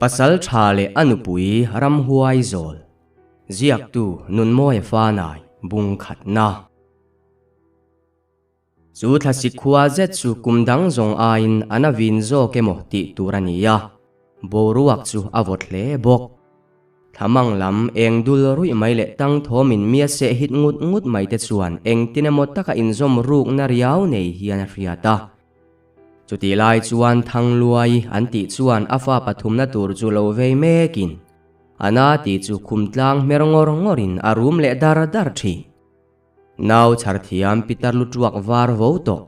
Pasal tha leh a nupui ramhuai zawl. Ziaktu Nunmawia Fanai bung khatna. Chu thlasik khua zet chu kum dang zawng aiin an a vin zawk emaw tih tur a ni a, boruak chu a vawt hle bawk. Thlamang lam eng dul ruih mai leh tang thawmin mi a seh hit ngut ngut mai te chuan engtin emaw taka inzawm rukna riau nei hian a hriat a. Chutih lai chuan Thangluai an tih chuan a fa pathumna tur chu lo vei mekin a na tih chu khum tlang hmer ngawr ngawrin a rum leh dar dar thin. Nau chhar thiam pitar lu tuak var vo tawh.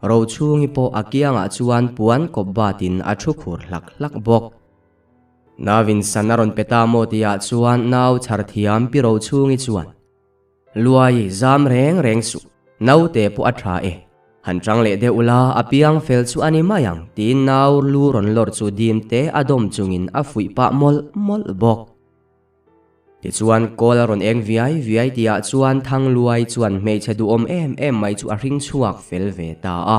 Rochhungi pawh a kiangah chuan puan kawp batin a thu khur hlak hlak bawk. Navin san a rawn pe ta maw tihah chuan nau chhar thiam pi Rochhungi chuan, Luai, zam reng reng suh, naute pawh a tha e. Han chang leh deuh ula, a piang fel chu a ni mai ang tiin nau lu rawn lawr chu dim te a dawm chungin a fuih pah mawlh mawlh bawk. Tichuan kawl a rawn eng viai viai tihah chuan Thangluai chuan hmeichhe duhawm em em mai chu a hring chhuak fel ve ta a.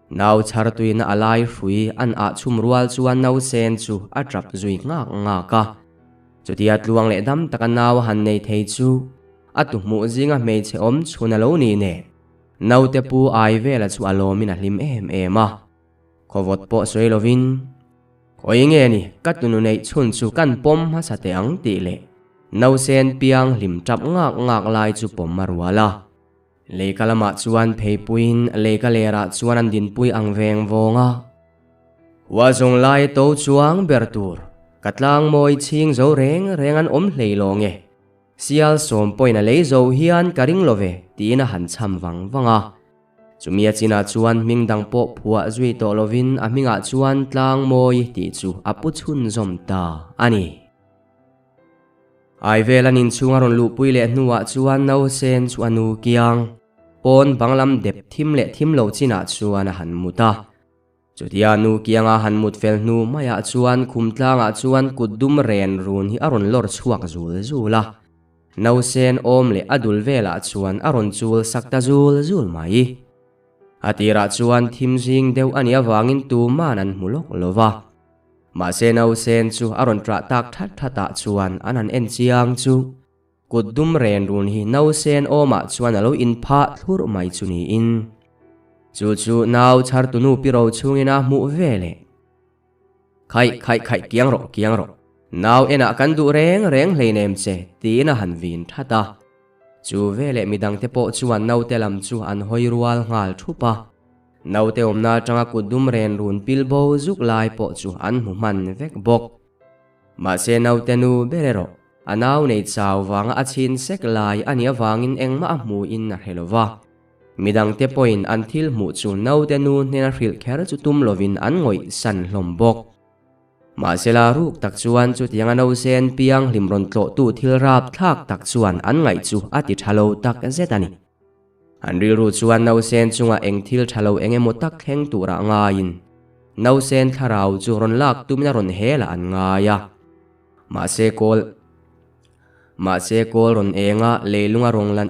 Nau chhar tuina a lai hrui an ah chhum rual chuan nausen chu a tap zui ngak ngak a. Chutia tluang leh dam taka nau a han nei thei chu a tuhmuh zinga hmeichhe awm chhun a lo ni nen naute pu ai vela chu a lawmin a hlim em em a. Khawvawt pawh sawi lovin, Khawi nge ni, ka tunu neih chhun chu kan pawm hmasa teh ang tih leh nausen piang hlim tap ngak ngak lai chu pawm a rual a. Leika lamah chuan pheipuiin leika lerah chuan an dinpui ang veng vawng a. Hua zawng lai to chuang ber tur, ka tlang mawi chhing zo reng reng an awm hlei lo nge, sial sawm pawhin a lei zo hian ka ring lo ve tiin a han chham vang vang a. Chumi a chinah chuan hming dang pawh phuah zui tawh lovin a hmingah chuan Tlangmawi tih chu a pu chhunzawm ta a ni. Aivel an inchhung a rawn luhpui leh hnuah chuan Nausen chu a nu kiang pawn bang lam dep thim leh thim lo chinah chuan a han mut a. Chutia nu kianga han mut fel hnu maiah chuan khum tlangah chuan kut dum ren run hi a rawn lawr chhuak zul zul a. Nausen awm leh a dul velah chuan a rawn chul sak ta zul zul mai. A tirah chuan thim zing deuh a nih avangin tuman an hmu lawk lo va. Mahse nausen chu a rawn ṭah tak that thatah chuan an han en chiang chu. Kut dum ren run hi nausen awmah chuan a lo inphah thlurh mai chu niin. Chu chu nau chhartunu pi ro chhungin a hmuh ve leh. Khaih khaih khaih kiang rawh kiang rawh. Nau enah kan duh reng reng hleinem che tiin a han vin that a. Chu veleh midangte pawh chuan naute lam chu an hawi rual nghal thup a. Naute awmna atanga kut dum ren run pil bo zuk lai pawh chu an hmu hman vek bawk. Mahse naute nu ber erawh a nau nei chau vanga a chhin sek lai a nih avangin engmah a hmuin a hre lo va. Midangte pawhin an thil hmuh chu naute nu hnena hrilh kher chu tum lovin an ngawih san hlawm bawk. Mahsela ruk tak chuan chutianga nausen piang hlim rawn tlawhtu thil rap thlak tak chuan an ngaih chu a ti tha lo tak zet a ni. An rilru chuan nausen chungah eng thil tha lo eng emaw tak thleng turah ngaiin nausen thlarau chu rawn lak tumin a rawn hel ah an ngai a. Mahse kawl Mahse kawl rawn enga leilunga rawn lan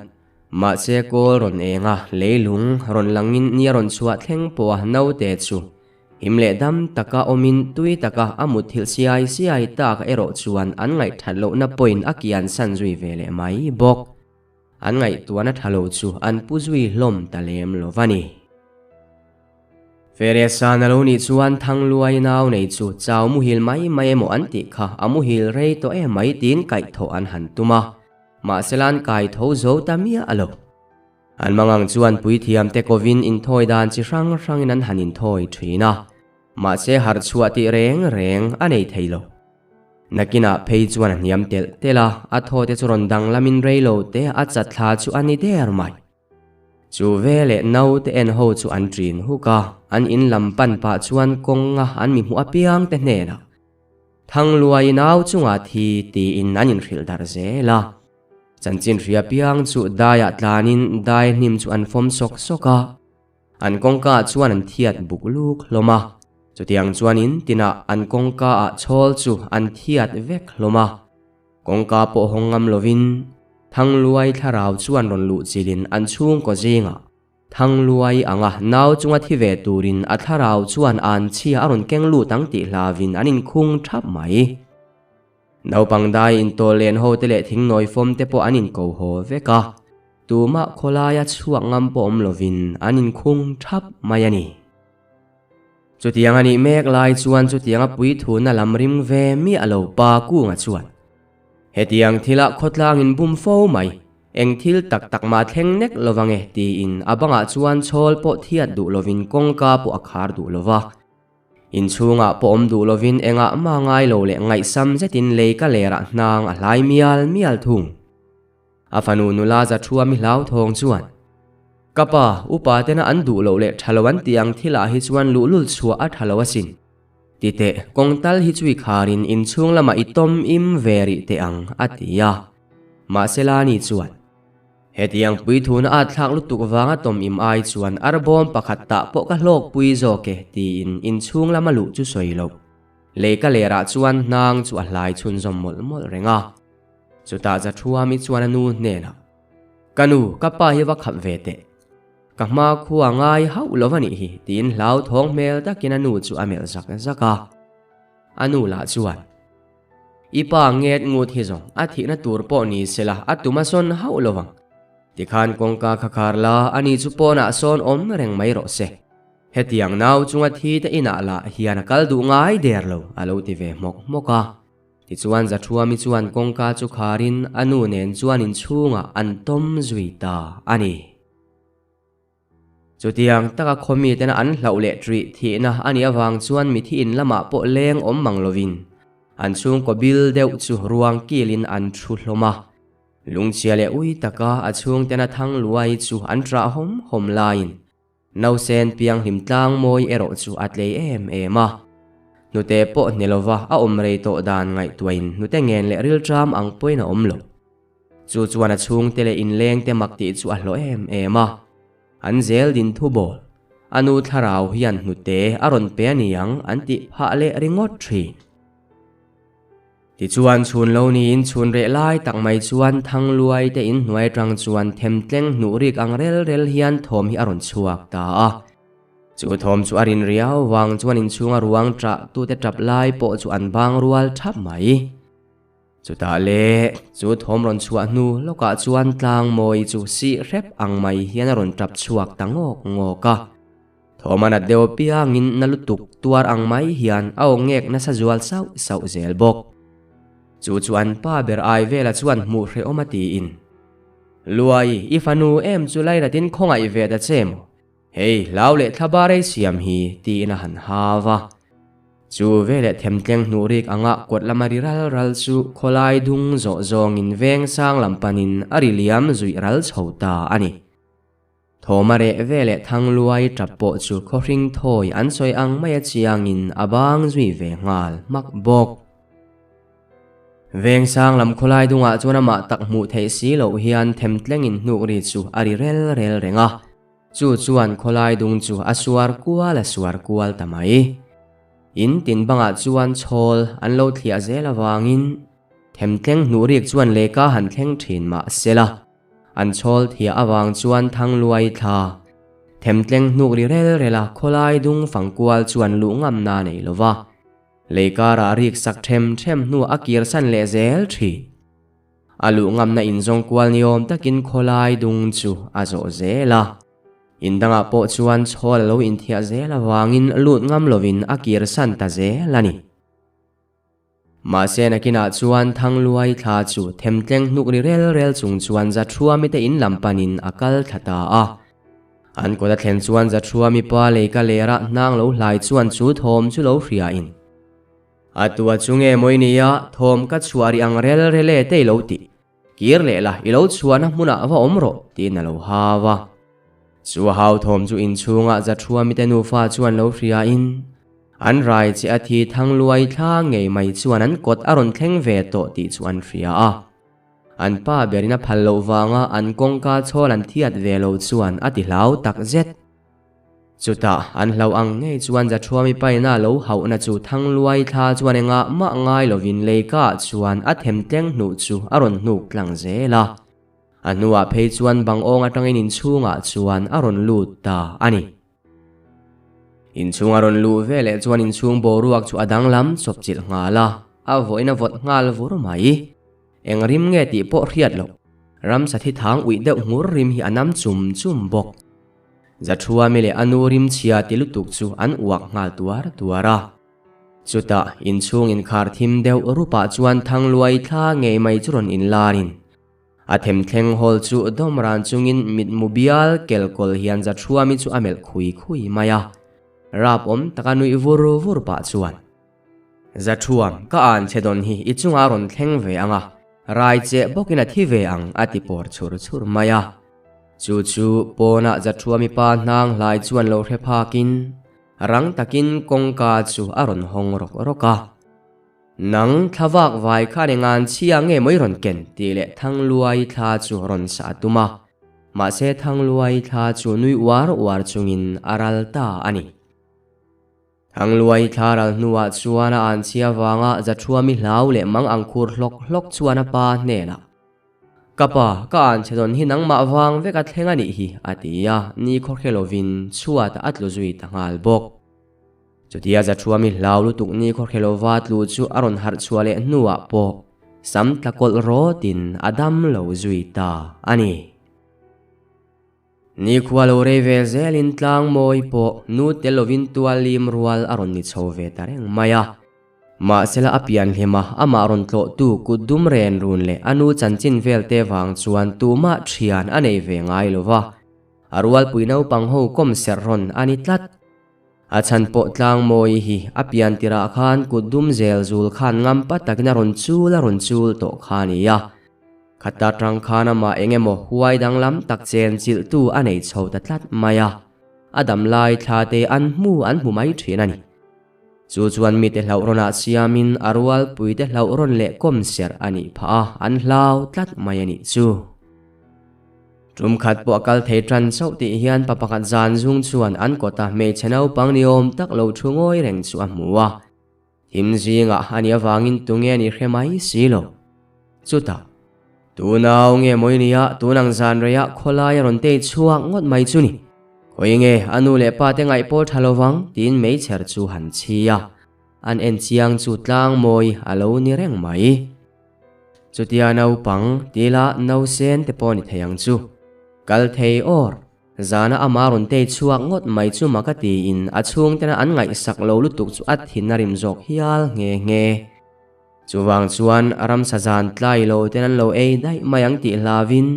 Mahse kawl rawn eng a, leilung rawn langin ni a rawn chhuah thleng pawh a naute chu him leh dam taka awmin tui taka a mutthilh siai siai tak erawh chuan an ngaihthat lohna pawhin a kian san zui ve leh mai bawk. An ngaihtuahna tha lo chu an pu zui hlawm ta lem lo va ni. Feresa na lo nih chuan Thangluai nau nei chu chau muhil mai mai emaw an tih kha a muhil rei tawh em mai tiin kaihthawh an han tum a. Mahsela an kai tho zo ta miah a lo. An mangang chuan puithiamte kovin inthawi dan chi hrang hrangin an han inthawi thin a, mahse harh chhuah tih reng reng a nei thei lo. Nakinah phei chuan a hniam telh telh a, a thaw te chu rawn danglamin rei lo te a chat thla chu a ni der mai. Chu veleh naute en ho chu an ṭin huk a, an in lam pan pah chuan kawnga an mi hmuh apiang te hnenah Thangluai nau chungah thi tiin an inhrilh darh zel a. Chanchin hria piang chu daiah tlanin dai hnim chu an fawm sawk sawk a. An kawngka chuan an thiat buk luk hlawm a. Chutiang chuanin tinah an kawngka ah chhawl chu an thiat vek hlawm a. Kawngka pawh hawng ngam lovin Thangluai thlarau chuan rawn luh chilin an chhungkaw zingah. Thangluai anga nau chunga thi ve turin a thlarau chuan anchhia a rawn keng lut ang tih hlauin an inkhung thap mai. Naupang dai intawl len ho te leh thingnawi fawm te pawh an inko haw vek a, tumah khawlaia chhuak ngam pawh awm lovin an inkhung thap mai a ni. Chutiang a nih mek lai chuan chutianga puithuna lam ring ve miah lo pa Kunga chuan, Hetiang thilah khawtlang in bum fo mai, eng thil tak tak mah thleng nek lo vang e tiin a bangah chuan chhawl pawh thiat duh lovin kawngka pawh a khar duh lo va. Inchhungah pawh awm duh lovin engah mah ngai lo leh ngaihsam zetin lei ka lerah hnang a hlai mial mial thung. A fanu nula Zathua mi hlauthawng chuan, Ka pa, upa tena an duh loh leh tha lo an tih ang thilah hi chuan luhlul chhuah a tha lo asin. Ti teh, kawng tal hi chu i kharin inchhung lamah i tawm im ve rih teh ang, a ti a. Mahse Lani chuan, Hetiang puithuna at thlak lutuk vanga tawm im ai chuan arbawm pakhat tah pawh ka hlawkpui zawk e, tiin inchhung lama luh chu sawi loh. Lei ka lerah chuan hnang chu a hlai chhunzawm mawlh mawlh reng a. Chutah Zathuami chuan a nu hnenah, Ka nu, ka pa hi va khap ve teh. Ka hma khua ngai hauh lo va nih hi, tiin hlauthawng hmel takin a nu chu a melh zak zak a. A nu lah chuan, I pa nget ngut hi zawng, a thihna tur pawh ni sela a tum a sawn hauh lo vang. Tikhan kawngka kha khar la, ani chu pawnah sawn awm reng mai rawh se. Hetiang nau chunga thi te inah lah hian a kal duh ngai der lo, a lo ti ve hmawk hmawk a. Tichuan Zathuami chuan kawngka chu kharin a nu nen chuan inchhungah an tawm zui ta a ni. Chutiang taka khawmi tena an hlauh leh ṭih thihna a nih avang chuan mithi in lamah pawh leng awm mang lovin an chhungkaw bil deuh chu ruang kilin an thu hlawm a. Lungchhia leh ui taka a chhungtena thang luai chu an ṭah hawm hawm laiin Nausen pianghlim tlang mawi erawh chu a tlei em em a. Hnute pawh hne lova a awm rei tawh dan ngaihtuahin hnute ngen leh rilṭam ang pawhin a awm lo. Chu chuan a chhungte leh inlengte mak tih chu a hlawh em em a. An zel din thu bawl, a nu thlarau hian hnute a rawn pe a niang an tih phah leh ringawt thin. Tichuan chhun lo niin chhun reh lai tak mai chuan Thangluai te in hnuai atang chuan themtleng hnuh rik ang rel rel hian thawm hi a rawn chhuak ta a. Chu thawm chu a rin riau vang chuan inchhunga ruang ṭah tute ṭap lai pawh chu an bang rual ṭhap mai. Chutah le, chu thawm rawn chhuah hnu lawkah chuan Tlangmawi chu sih hrep ang mai hian a rawn ṭap chhuak ta ngawk ngawk a. Thawm a nat deuh apiangin na lutuk tuar ang mai hian a aw ngek nasa zual sauh sauh zel bawk. Chu chu an pa ber ai vela chuan hmuh hrehawm a tiin, Luai, i fanu em chu lairatin khawngaih ve ta che maw? Hei, hlau leh thlaba rei siam hi, tiin a han hau a. Chu veleh themtleng hnuh rik anga kawt lama ri ral ral chu khawlai dung zawh zawngin veng sang lam panin a ri liam zuih ral chho ta a ni. Thawma reh veleh Thangluai tap pawh chu khawhring thawi an sawi ang maia chiangin a bang zui ve nghal hmak bawk. Veng sang lam khawlai dungah chuan amah tak hmuh theih si loh hian themtlengin hnuk ri chu a ri rel rel reng a. Chu chuan khawlai dung chu a suar kual a suar kual ta mai. In tin bangah chuan chhawl an lo thliah zel avangin themtleng hnuh rik chuan lehkha han thleng thin mah sela. An chhawl thiah avang chuan Thangluai thla themtleng hnuk ri rel rel a khawlai dung fang kual chuan luh ngamna nei lo va. Lei karah rik sak them them hnuah a kirsan leh zel thin. A luh ngamna inzawng kual ni awm takin khawlai dung chu a zawh zel a. In dangah pawh chuan chhawl a lo inthiah zel avangin lut ngam lovin a kirsan ta zel a ni. Mahse nakinah chuan Thangluai thla chu themtleng hnuk ri rel rel chung chuan Zathuami te in lam panin a kal thla ta a. An kawt a thlen chuan Zathuami pa leika lera hnang lo hlai chuan chu thawm chu lo hriain, A tua chu nge mawi nia, thawm ka chhuah ri ang rel rel e te i lo ti. Kir leh la, i lo chhuahna hmunah va awm rawh, tiin a lo hau a. Chu a hau thawm chu inchhungah Zathuami te nufa chuan lo hriain, an rai che a thi Thangluai thla ngei mai chuan an kawt a rawn thleng ve tawh tih chu an hria a. An pa berin a phal loh vanga an kawngka chhawl an thiat ve lo chuan a ti hlau tak zet. Chutah an hlau ang ngei chuan Zathuami paina lo hauhna chu Thangluai thla chuan engah mah ngai lovin leikaah chuan a themtleng hnuh chu a rawn hnuk tlang zel a. A hnuah phei chuan bang awng atangin inchhungah chuan a rawn lut ta a ni. Inchhung a rawn luh ve leh chuan inchhung boruak chu a danglam chawpchilh nghal a, a vawiin a vawt nghal vur mai. Eng rim nge tih pawh hriat loh, ramsa thi thang uih deuh ngur rim hi a nam chum chum bawk. Zathuami leh a nu rim chhia ti lutuk chu an uak nghal tuar tuar a. Chutah inchhung inkhar thim deuh rupah chuan Thangluai thla ngei mai chu rawn inlarin a themthleng hawl chu dawm ran chungin mitmu bial kelkawl hian Zathuami chu a melh khui khui mai a, rap awm taka nuih vur vur pah chuan. Zathuam, ka an che dawn hi i chungah rawn thleng ve ang a, rai cheh bawkin a thi ve ang a ti pawr chhur chhur mai a. Chu chu pawnah Zathuami pa hnang hlai chuan lo hre phakin rang takin kawngka chu a rawn hawng rawk rawk a. Nang thlavak vai khan engan chhia nge maw i rawn ken tih leh Thangluai thla chu rawn sah a tum a, mahse Thangluai thla chu nui uar uar chungin a ral ta a ni. Thangluai thla ral hnuah chuan a anchhia vanga Zathuami hlau leh mang ang khur hlawk hlawk chuan a pa hnenah, Ka pa, ka anchhe dawn hi nangmah vang vek a thleng a nih hi, a ti a, ni khawhre lovin chhuatah a tlu zui ta nghal bawk. Chutia Zathuami hlau lutuk ni khawhre lova tlu chu a rawn harh chhuah leh hnuah pawh sam tla kawlh rawtin a dam lo zui ta a ni. Nikhua lo rei ve zelin tlang mawi pawh nu tel lovin tual lim rual a rawn ni chho ve ta reng mai a. Mahsela a pian hlim a, amah rawn tlawhtu kut dum ren run leh a nu chanchin vel te vang chuan tumah thian a nei ve ngai lo va, a rualpui naupang ho kawm serh rawn a ni tlat. A chhan pawh tlang mawi hi a pian tirah khan kut dum zel zul khan ngampa takin a rawn chul a rawn chul tawh kha a ni a. Khata tang khan amah eng emaw huai danglam tak chen chilhtu a nei chho ta tlat mai a, a dam lai thla te an hmu an hmu mai thin a ni. Chu chuan mite hlauh rawnah siamin a rualpuite hlauh rawn leh kawm serh a nih phah a, an hlau tlat mai a nih chu. Tum khat pawh a kal thei tan chauh tih hian pa pakhat zan zung chuan an kawta hmeichhe naupang ni awm tak lo thu ngawi reng chu a hmu a. Thim zingah a nih avangin tunge a nih hre mai si lo. Chutah, Tu nau nge mawi nia tun ang zan reiah khawlai a rawn tei chhuak ngawt mai chu ni. Khawi nge a nu leh pa te ngaih pawl tha lovang tiin meichher chu han chhi a. An en chiang chu tlang mawi a lo ni reng mai. Chutia naupang tila nausen te pawh ni thei ang chu. Kal thei awr, zana ama rawn tei chhuak ngawt mai chu maka tiin a chhungtena an ngaihsak lo lutuk chu a thin a rim zawk hial nghe nghe. Chuvang chuan ramsa zan tlai lo ten an lo ei daih mai ang tih hlavin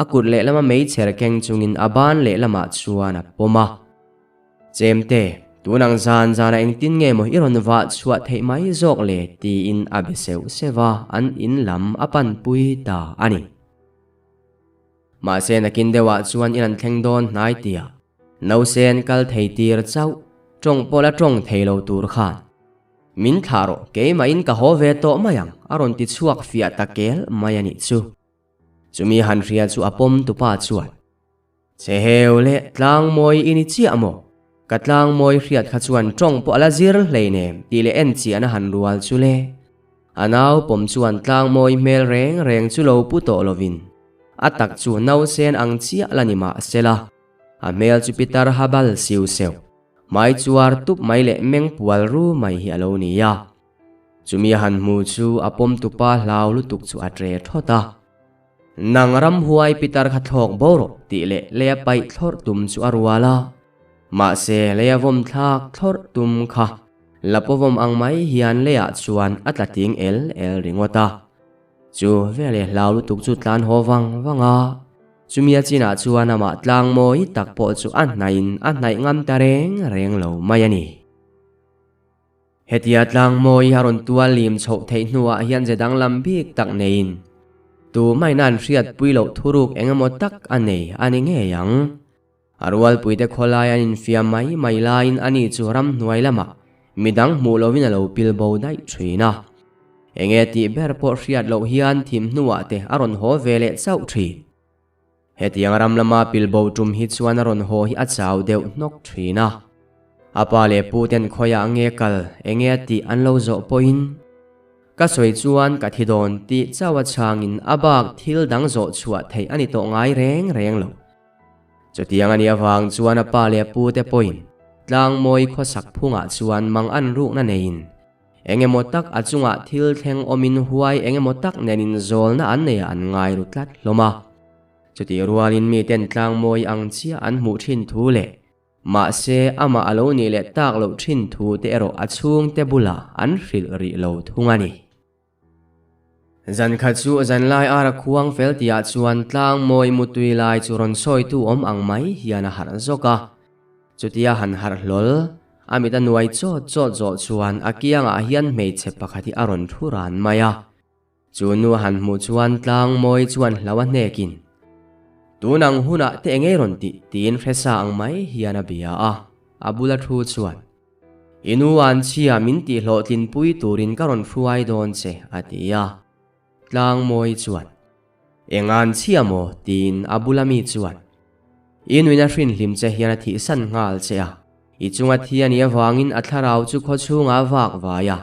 a kut lehlama meichher keng chungin a ban lehlamah chuan a pawm a. Chemte, tun ang zan zanah engtin nge maw i rawn vah chhuah theih mai zawk le? tiin a be seuh seuh a, an in lam a panpui ta a ni. Mahse nakin deuhah chuan in an thleng dawn hnai tia nausen kal thei tir chauh, tawng pawh la tawng thei lo tur khan. Min thlah rawh, keimahin ka haw ve tawh mai ang, a rawn ti chhuak fiah ta kel mai a nih chu. Chumi han hria chu a pawm tupa chuan. Che heu leh tlang mawi i ni chiah maw? Ka tlang mawi hriat kha chuan tawng pawh a la zir hleinem tih leh en chiahna han rual chu le. A nau pawm chuan tlang mawi hmel reng reng chu lo pu tawh lovin a tak chu nausen ang chiah la ni mah sela, a hmel chu pitar habal siu seuh, hmai chuar tup mai leh meng pual ru mai hi a lo ni a. Chumi a han hmu chu a pawm tupa hlau lutuk chu a tre thawt a. Nang ramhuai pitar kha thlawk bo rawh tih leh leia paih thlawrh tum chu a rual a. Mahse leia vawm thlak thlawrh tum kha lapawvawm ang mai hian leiah chuan a tla ting el el ringawt a. Chu veleh hlau lutuk chu tlan haw vang vang a. Chumia chinah chuan amah tlang mawi tak pawh chu a hnaihin a hnaih ngam ta reng reng lo mai a ni. Hetia tlangmawi a rawn tual lim chhoh theih hnuah hian ze danglam bik tak neiin tumahina an hriatpui loh thuruk eng emaw tak a nei a ni ngei ang. A rualpuite khawlai an infiam mai mai laiin ani chu ramhnuai lamah midang hmuh lovin a lo pil bo daih thin a. Enge tih ber pawh hriat loh hian thim hnuah te a rawn haw ve leh chauh thin. Hetiang ram lama pilbo tum hi chuan a rawn haw hi a chau deuh hnawk thin a. A pa leh pu ten khawiah nge kal, enge a tih an lo zawh pawhin. Ka sawi chuan ka thi dawn tih chauh a chhangin a bak thil dang zawh chhuah theih a ni tawh ngai reng reng lo. Chutiang a nih avang chuan a pa leh a pu te pawhin Tlangmawi khawsak phungah chuan mang an rukna neiin eng emaw tak a chungah thil thleng awmin huai eng emaw tak nen inzawlna an neiah an ngai ru tlat hlawm a. Chutih rualin miten Tlangmawi ang chiah an hmuh thin thu leh mahse amah a lo nih leh tak loh thin thu te erawh a chhungte bulah an hrilh rih lo thung a ni. Zan khat chu zanlai ara khuang fel tihah chuan tlang mawi mutui lai chu rawn sawitu awm ang mai hian a harh zawk a. Chutia han harh hlawl, a mit a nuai chawt chawt zawh chuan a kiangah hian hmeichhe pakhat hi a rawn thu ran mai a. Chu nu a han hmuh chuan tlang mawi chuan hlo a hnekin, Tun ang hunah te engei rawn tih? tiin hresa ang mai hian a bia a. A bula thu chuan. I nu an chhia min tih hlawhtlinpui turin ka rawn hruai dawn che, a ti a. Tlangmawi chuan, Eng an chhia maw? tiin a bula mi chuan, I nuin a hrinhlim che hian a thihsan nghal che a, i chunga thi a nih avangin a thlarau chu khaw chhungah a vak vai a.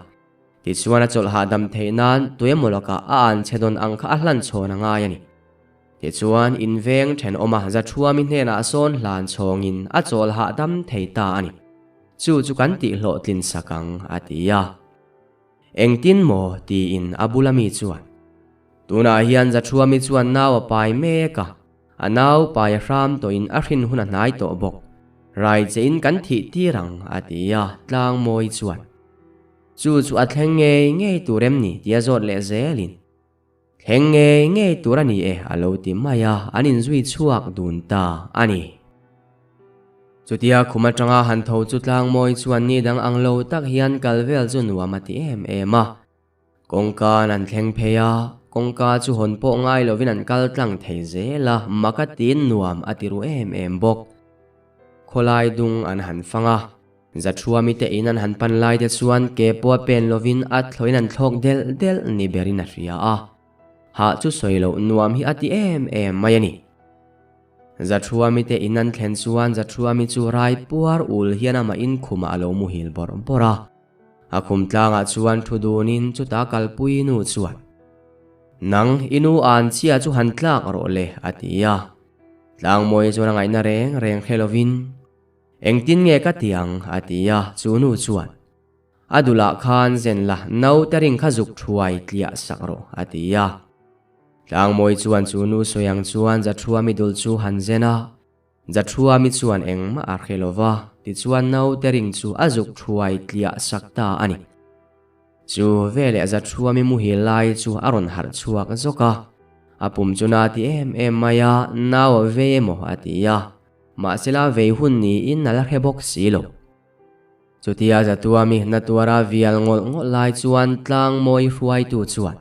Tichuan a chawlh hahdam theih nan tuemaw lakah a an chhe dawn ang kha a hlan chhawn a ngai a ni. Tichuan, inveng thenawma Zathuami hnenah sawn hlan chhawngin a chawl hahdam thei ta a ni. Chu chu kan tih hlawhtlin sak ang, a ti a. Engtin maw? tiin a bula mi chuan. Tunah hian Zathuami chuan nau a pai mek a, a nau pai a hram tawhin a hrin hun a hnai tawh bawk. Rai chein kan thih tir ang, a ti a, Tlangmawi chuan. Chu chu a thleng ngei ngei tur em ni? tia zawt leh zelin. Thleng ngei ngei tur a ni e, a lo ti mai a, an inzui chhuak dun ta a ni. Chutia khum atanga han tho chu Tlangmawi chuan ni dang ang lo tak hian kal vel chu nuam a ti em em a. Kawngka an han thleng phei a, kawngka chu hawn pawh ngai lovin an kal tlang thei zel a, mak a tiin nuam a ti ru em em bawk. Khawlai dung an han fang a. Zathuami te in an han pan lai te chuan ke pawh a pen lovin a thlawhin an thlawk delh delh ni berin a hria a. Hah chu sawi loh nuam hi a ti em em mai a ni. Zathuami te in an thlen chuan Zathuami chu rai puar ul hian amah in khumah a lo muhil bawrh bawrh a. A khum tlangah chuan thu dunin chuta kalpui nu chuan, Nang i nu an chhia chu han tlak rawh le, a ti a. Tlangmawi chuan a ngaihna reng reng hre lovin, Engtin nge ka ti ang? a ti a, chu nu chuan, A dulah khan zen la, naute ring kha zuk thuai tliah sak rawh, a ti a. Tlangmawi chuan chu nu sawi ang chuan Zathuami dul chu han zen a, Zathuami chuan engmah a hre lo va, tichuan naute ring chu a zuk thuai tliah sak ta a ni. Chu veleh Zathuami muhil lai chu a rawn harh chhuak zawk a, a pum chu na ti em em mai a, nau a vei emaw a ti a. Mahsela vei hun niin a la hre bawk si lo. Chutia Zatuami hna tuara vial ngawlh ngawlh lai chuan Tlangmawi hruaitu chuan,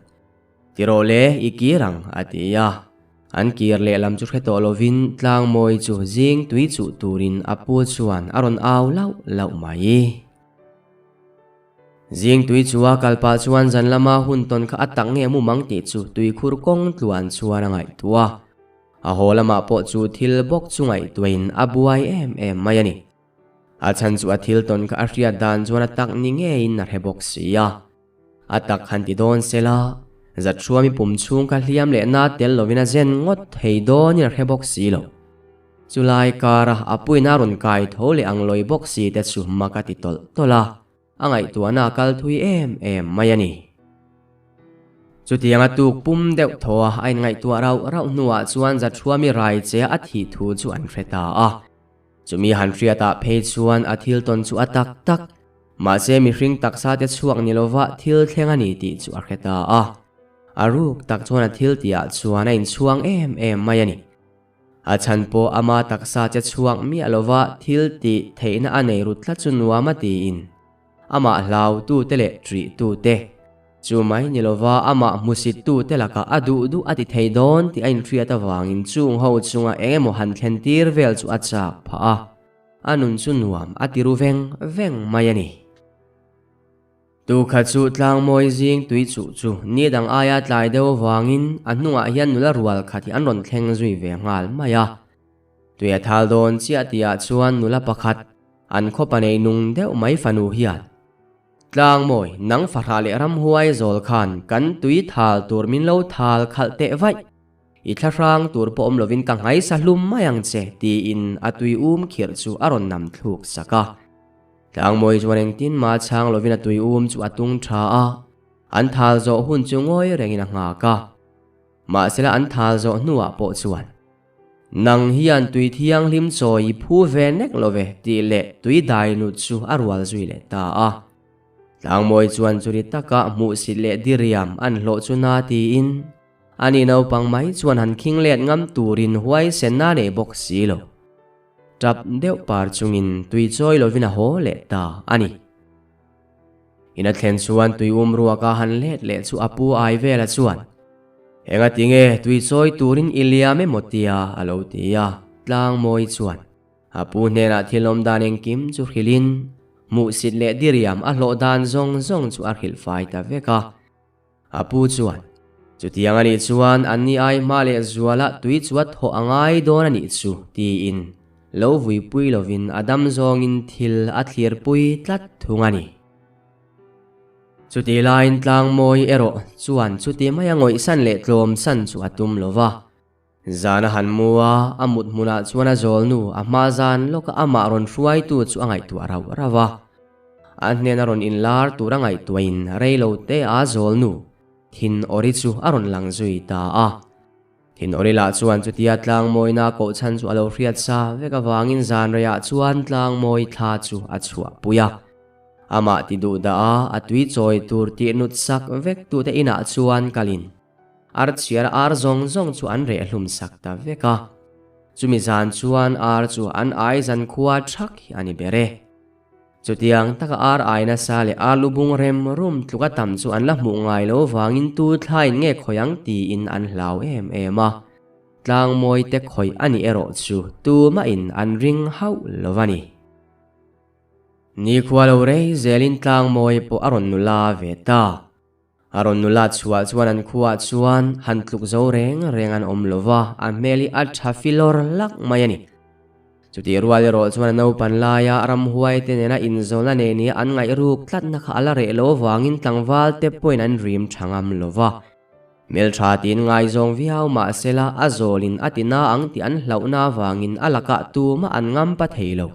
Ti rawh le, i kir ang, a ti a. An kir lehlam chu hre tawh lovin Tlangmawi chu zing tui chuh turin a pu chuan a rawn au lauh lauh mai. Zing tui chu a kal pah chuan zan lama hun tawn kha a tak nge mu mang tih chu tuikhur kawng tluan chuan a ngaihtuah. A haw lamah pawh chu thil bawk chu ngaihtuahin a buai em em mai a ni. A chhan chu a thil tawn kha a hriat dan chuan a tak ni ngeiin a hre bawk si a. A tak han ti dawn se la, Zathruami pum chhung kha hliam leh na tel lovin a zen ngawt thei dawnin a hre bawk si lo. Chulai kara a puina rawn kai tho leh ang lawi bawk si te chu mak a ti tawlh tawlh a. A ngaihtuahna a kal thui em em mai a ni. Chutianga tuk pum deuh thaw a a inngaihtuah rauh rauh hnuah chuan Zathuami rai che a thih thu chu an hre ta a. Chumi han hriatah phei chuan a thil tawn chu a tak tak, mahse mihring taksa te chhuak ni lova thil thleng a ni tih chu a hre ta a. A ruk tak chuan a thil tihah chuan a inchhuang em em mai a ni. A chhan pawh ama taksa che chhuak miah lova thil tih theihna a nei rut tlat chu nuam a tiin amah hlautute leh ṭihtute chu mai ni lova amah hmusittute lakah a duh duh a ti thei dawn tih a inhriat avangin chung ho chunga eng emaw han thlen tir vel chu a chak phah a, a nun chu nuam a ti ru veng veng mai a ni. Tukhat chu Tlangmawi zing tui chuh chu ni dang aia tlai deuh avangin a hnungah hian nula rual khat hi an rawn thleng zui ve nghal mai a. Tui a thal dawn chiah tihah chuan nula pakhat an khawpa nei nung deuh mai fanu hian, Tlangmawi, nang fahrah leh ramhuai zawl khan kan tui thal tur min lo thal khalh teh vaih. I thlahrang tur pawh awm lovin ka nghaisa hlum mai ang che, tiin a tui um khirh chu a rawn nam thluk sak a. Tlangmawi chuan engtin mah chhang lovin a tui um chu a tung tha a, an thal zawh hun chu ngawi rengin a nghak a. Mahsela an thal zawh hnuah pawh chuan, Nang hian tui thianghlim chawi i phu ve nek lo ve, tih leh tui dai nut chu a rual zui leh ta a. Tlangmawi chuan churi taka hmuhsit leh diriam an hlawh chu na tiin, ani naupang mai chuan han khing let ngam turin huaisenna a nei bawk si lo. Tap deuh par chungin tui chawi lovin a haw leh ta a ni. In a thlen chuan tui um ruaka han let leh chu a pu ai vela chuan, Enga tinge tui chawi turin i liam emaw tia a lo ti a, Tlangmawi chuan a pu hnenah thil awm dan engkim chu hrilhin hmuhsit leh diriam a hlawh dan zawng zawng chu a hrilh fai ta vek a. A pu chuan, Chutiang a nih chuan an ni ai hma leh zuala tui chu a thawh a ngai dawn a nih chu, tiin lo vuipui lovin a dam zawngin thil a thlirpui tlat thung a ni. Chutih laiin Tlangmawi erawh chuan chuti maia ngawihsan leh tlawmsan chu a tum lo va. Zan a han mu a, a mut hmunah chuan a zawlnu a hma zan lawka amah rawn hruaitu chu a ngaihtuah rauh rauh a. A hnena rawn inlar tur a ngaihtuahin rei lo te a zawlnu thin awri chu a rawn lang zui ta a. Thin awri lah chuan chutia tlangmawina kohchhan chu a lo hriat sa vek avangin zan reiah chuan tlangmawi thla chu a chhuahpui a. Amah ti duh dah a, a tui chawi tur tih nut sak vek tute inah chuan kalin. Ar chhiar ar zawng zawng chu an reh hlum sak ta vek a. Chumi zan chuan ar chu an ai zan khua thak hi a ni ber e. Chutiang taka ar ai nasa leh ar lu bung rem rum tluka tam chu an la hmuh ngai lo vangin tu thlain nge khawi ang tiin an hlau em em a. Tlangmawi te khawih a nih erawh chu tumahin an ring hauh lo a ni. Nikhua lo rei zelin tlangmawi pawh a rawn nula ve ta. A rawn nula chhuah chuan an khuaah chuan han tluk zo reng reng an awm lo va, a hmel hi a tha filawr lak mai a ni. Chutih rual erawh chuan a naupan laia ramhuai te nena inzawlna nei nia an ngaih ruk tlatna kha a la reh lo avangin tlangval te pawhin an rim tha ngam lo va. Hmeltha tiin ngaizawng viau mah sela a zawlin a ti na ang tih an hlauhna avangin a lakah tumah an ngam pa thei lo.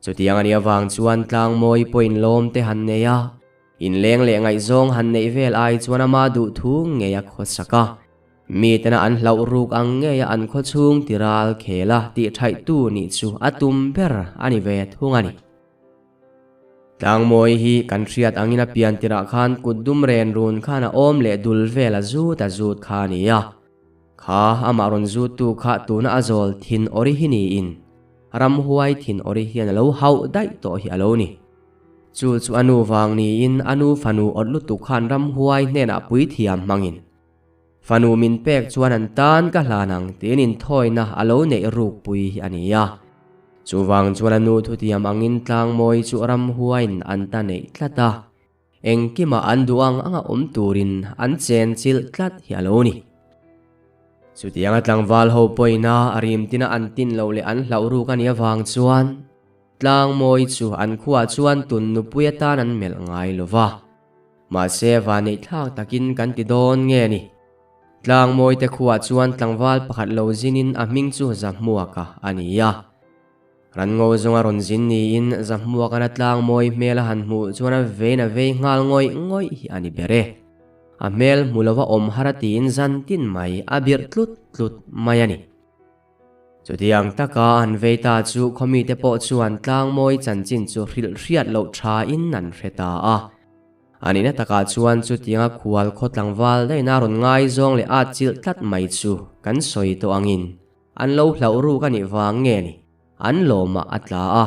Chutiang a nih avang chuan tlangmawi pawhin lawm te han nei a. Inleng leh ngaihzawng han neih vel ai chuan ama duh thu ngei a khawsak a. Mitena an hlauh ruk ang ngeia an khawchhung tiral khel a tih thaihtu nih chu a tum ber a ni ve thung a ni. Tlangmawi hi kan hriat angin a pian tirah khan kut dum ren run khan a awm leh dul vel a zut a zut kha a ni a. Kha amah rawn zuttu kha tuna a zawl thin awri hi niin ramhuai thin awri hian a lo hauh daih tawh hi a lo ni. Chu chu a nu vang niin a nu fanu awt lutuk khan ramhuai hnenah puithiam hmangin, Fanu min pek chuan an tan ka hlan ang tiin inthawina a lo neih rukpui hi a ni a. Chuvang chuan a nu thutiam angin tlangmawi chu ramhuaiin an ta neih tlat a, engkimah an duh ang anga awm turin an chenchilh tlat hi a lo ni. Chutianga tlangval ho pawina a rimtina an tin loh leh an hlauh ruk a nih avang chuan, Tlangmawi chu an khuaah chuan tun nupui atan an melh ngai lo va. Mahse vanneih thlak takin kan ti dawn nge ni? Tlangmawi te khuaah chuan tlangval pakhat lo zinin a hming chu Zahmuaka a ni a. Ranngo zawnga rawn zin niin Zahmuakana Tlangmawi hmel a han hmuh chuan a vein a vei nghal ngawih ngawih hi a ni ber e. A hmel hmu lova awm har a tiin zan tin mai a birh tlut tlut mai a ni. Chutiang taka an vei ta chu khawmite pawh chuan tlangmawi chanchin chu hrilh hriat loh thain an hre ta a. A nihna takah chuan chutianga khual khaw tlangval daihna rawn ngaizawng leh at chilh tlat mai chu kan sawi tawh angin an lo hlauh ruk a nih vang nge ni, an lawmah a tla a.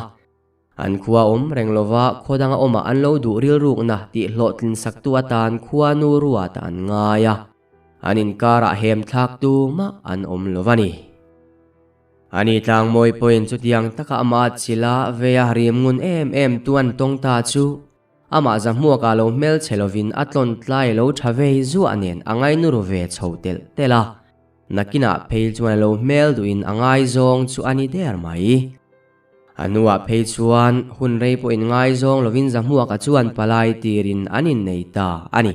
An khua awm reng lova khaw danga awmah an lo duh rilrukna tih hlawhtlin saktu atan khua nu ruat an ngai a. An inkarah hem thlak tu mah an awm lo va ni. Ani tlangmawi pawhin chutiang taka amah chila veia rim ngun em em tu an tawng ta chu amah zahmuakah lo hmelchhe lovin a tlawn tlai lo tha vei zuah nen a ngainuru ve chho telh telh a. Nakinah phei chuan a lo hmel duhin a ngaizawng chu a ni der mai. A hnuah phei chuan hun rei pawh inngaizawng lovin Zahmuaka chuan palai tirin an innei ta a ni.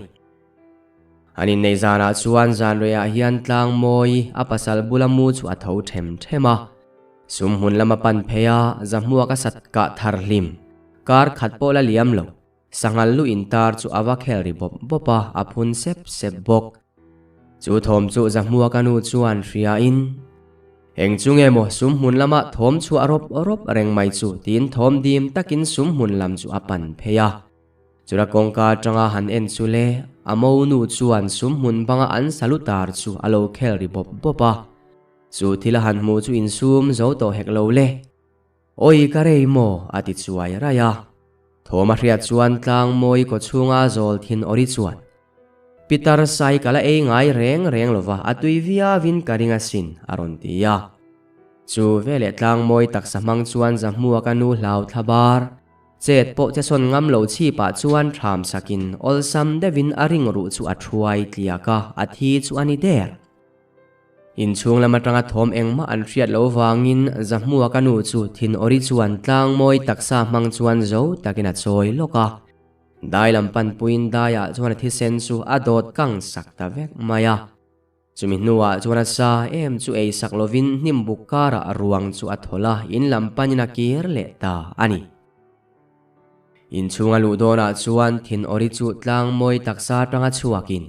An innei zanah chuan zanreiah hian Tlangmawi a pasal bula mu chu a tho them them a. Sum hmun lama pan phei a, Zahmuaka sat kah thar hlim. Kar khat pawh la liam lo. Sanghal lu intar chu a va khel ri bawp bawp a, a phun sep sep bawk. Chu thawm chu Zahmuaka nu chuan hriain, Eng chu nge maw sum hmun lama thawm chhuah rawp rawp reng mai chu tiin thawm dim takin sum hmun lam chu a pan phei a. Chula kawngka atanga han en chu le, a monu chuan sum hmun banga an salu tar chu a lo khel ri bawp bawp a. Chu thil a han hmuh chu insum zo tawh hek lo le. Awi ka rei maw? a ti chuai raih a. Thawm a hriat chuan tlang mawi kaw chhunga zawl thin awri chuan, Pitar sai ka la ei ngai reng reng lova a tui viauin ka ring asin, a rawn ti a. Chu veleh tlang mawi taksa hmang chuan Zahmua ka nu hlau thla bar, chet pawh che sawn ngam lo chhipah chuan thlam sakin awlsam deuhin a ring ruh chu a thuai tliak a, a thi chu a ni der. Inchhung lam atanga thawm engmah an hriat loh vangin Zahmua ka nu chu thin awri chuan tlang mawi taksa hmang chuan zo takin a chawi lawk a. Dai lam panpuiin daiah chuan a thisen chu a dawt kang sak ta vek mai a. Chumi hnuah chuan a sa em chu ei sak lovin hnim buk karah ruang chu a thawl a, in lam panin a kir leh ta a ni. Inchhunga luh dawnah chuan thin awri chu tlang mawi taksa atanga chhuakin,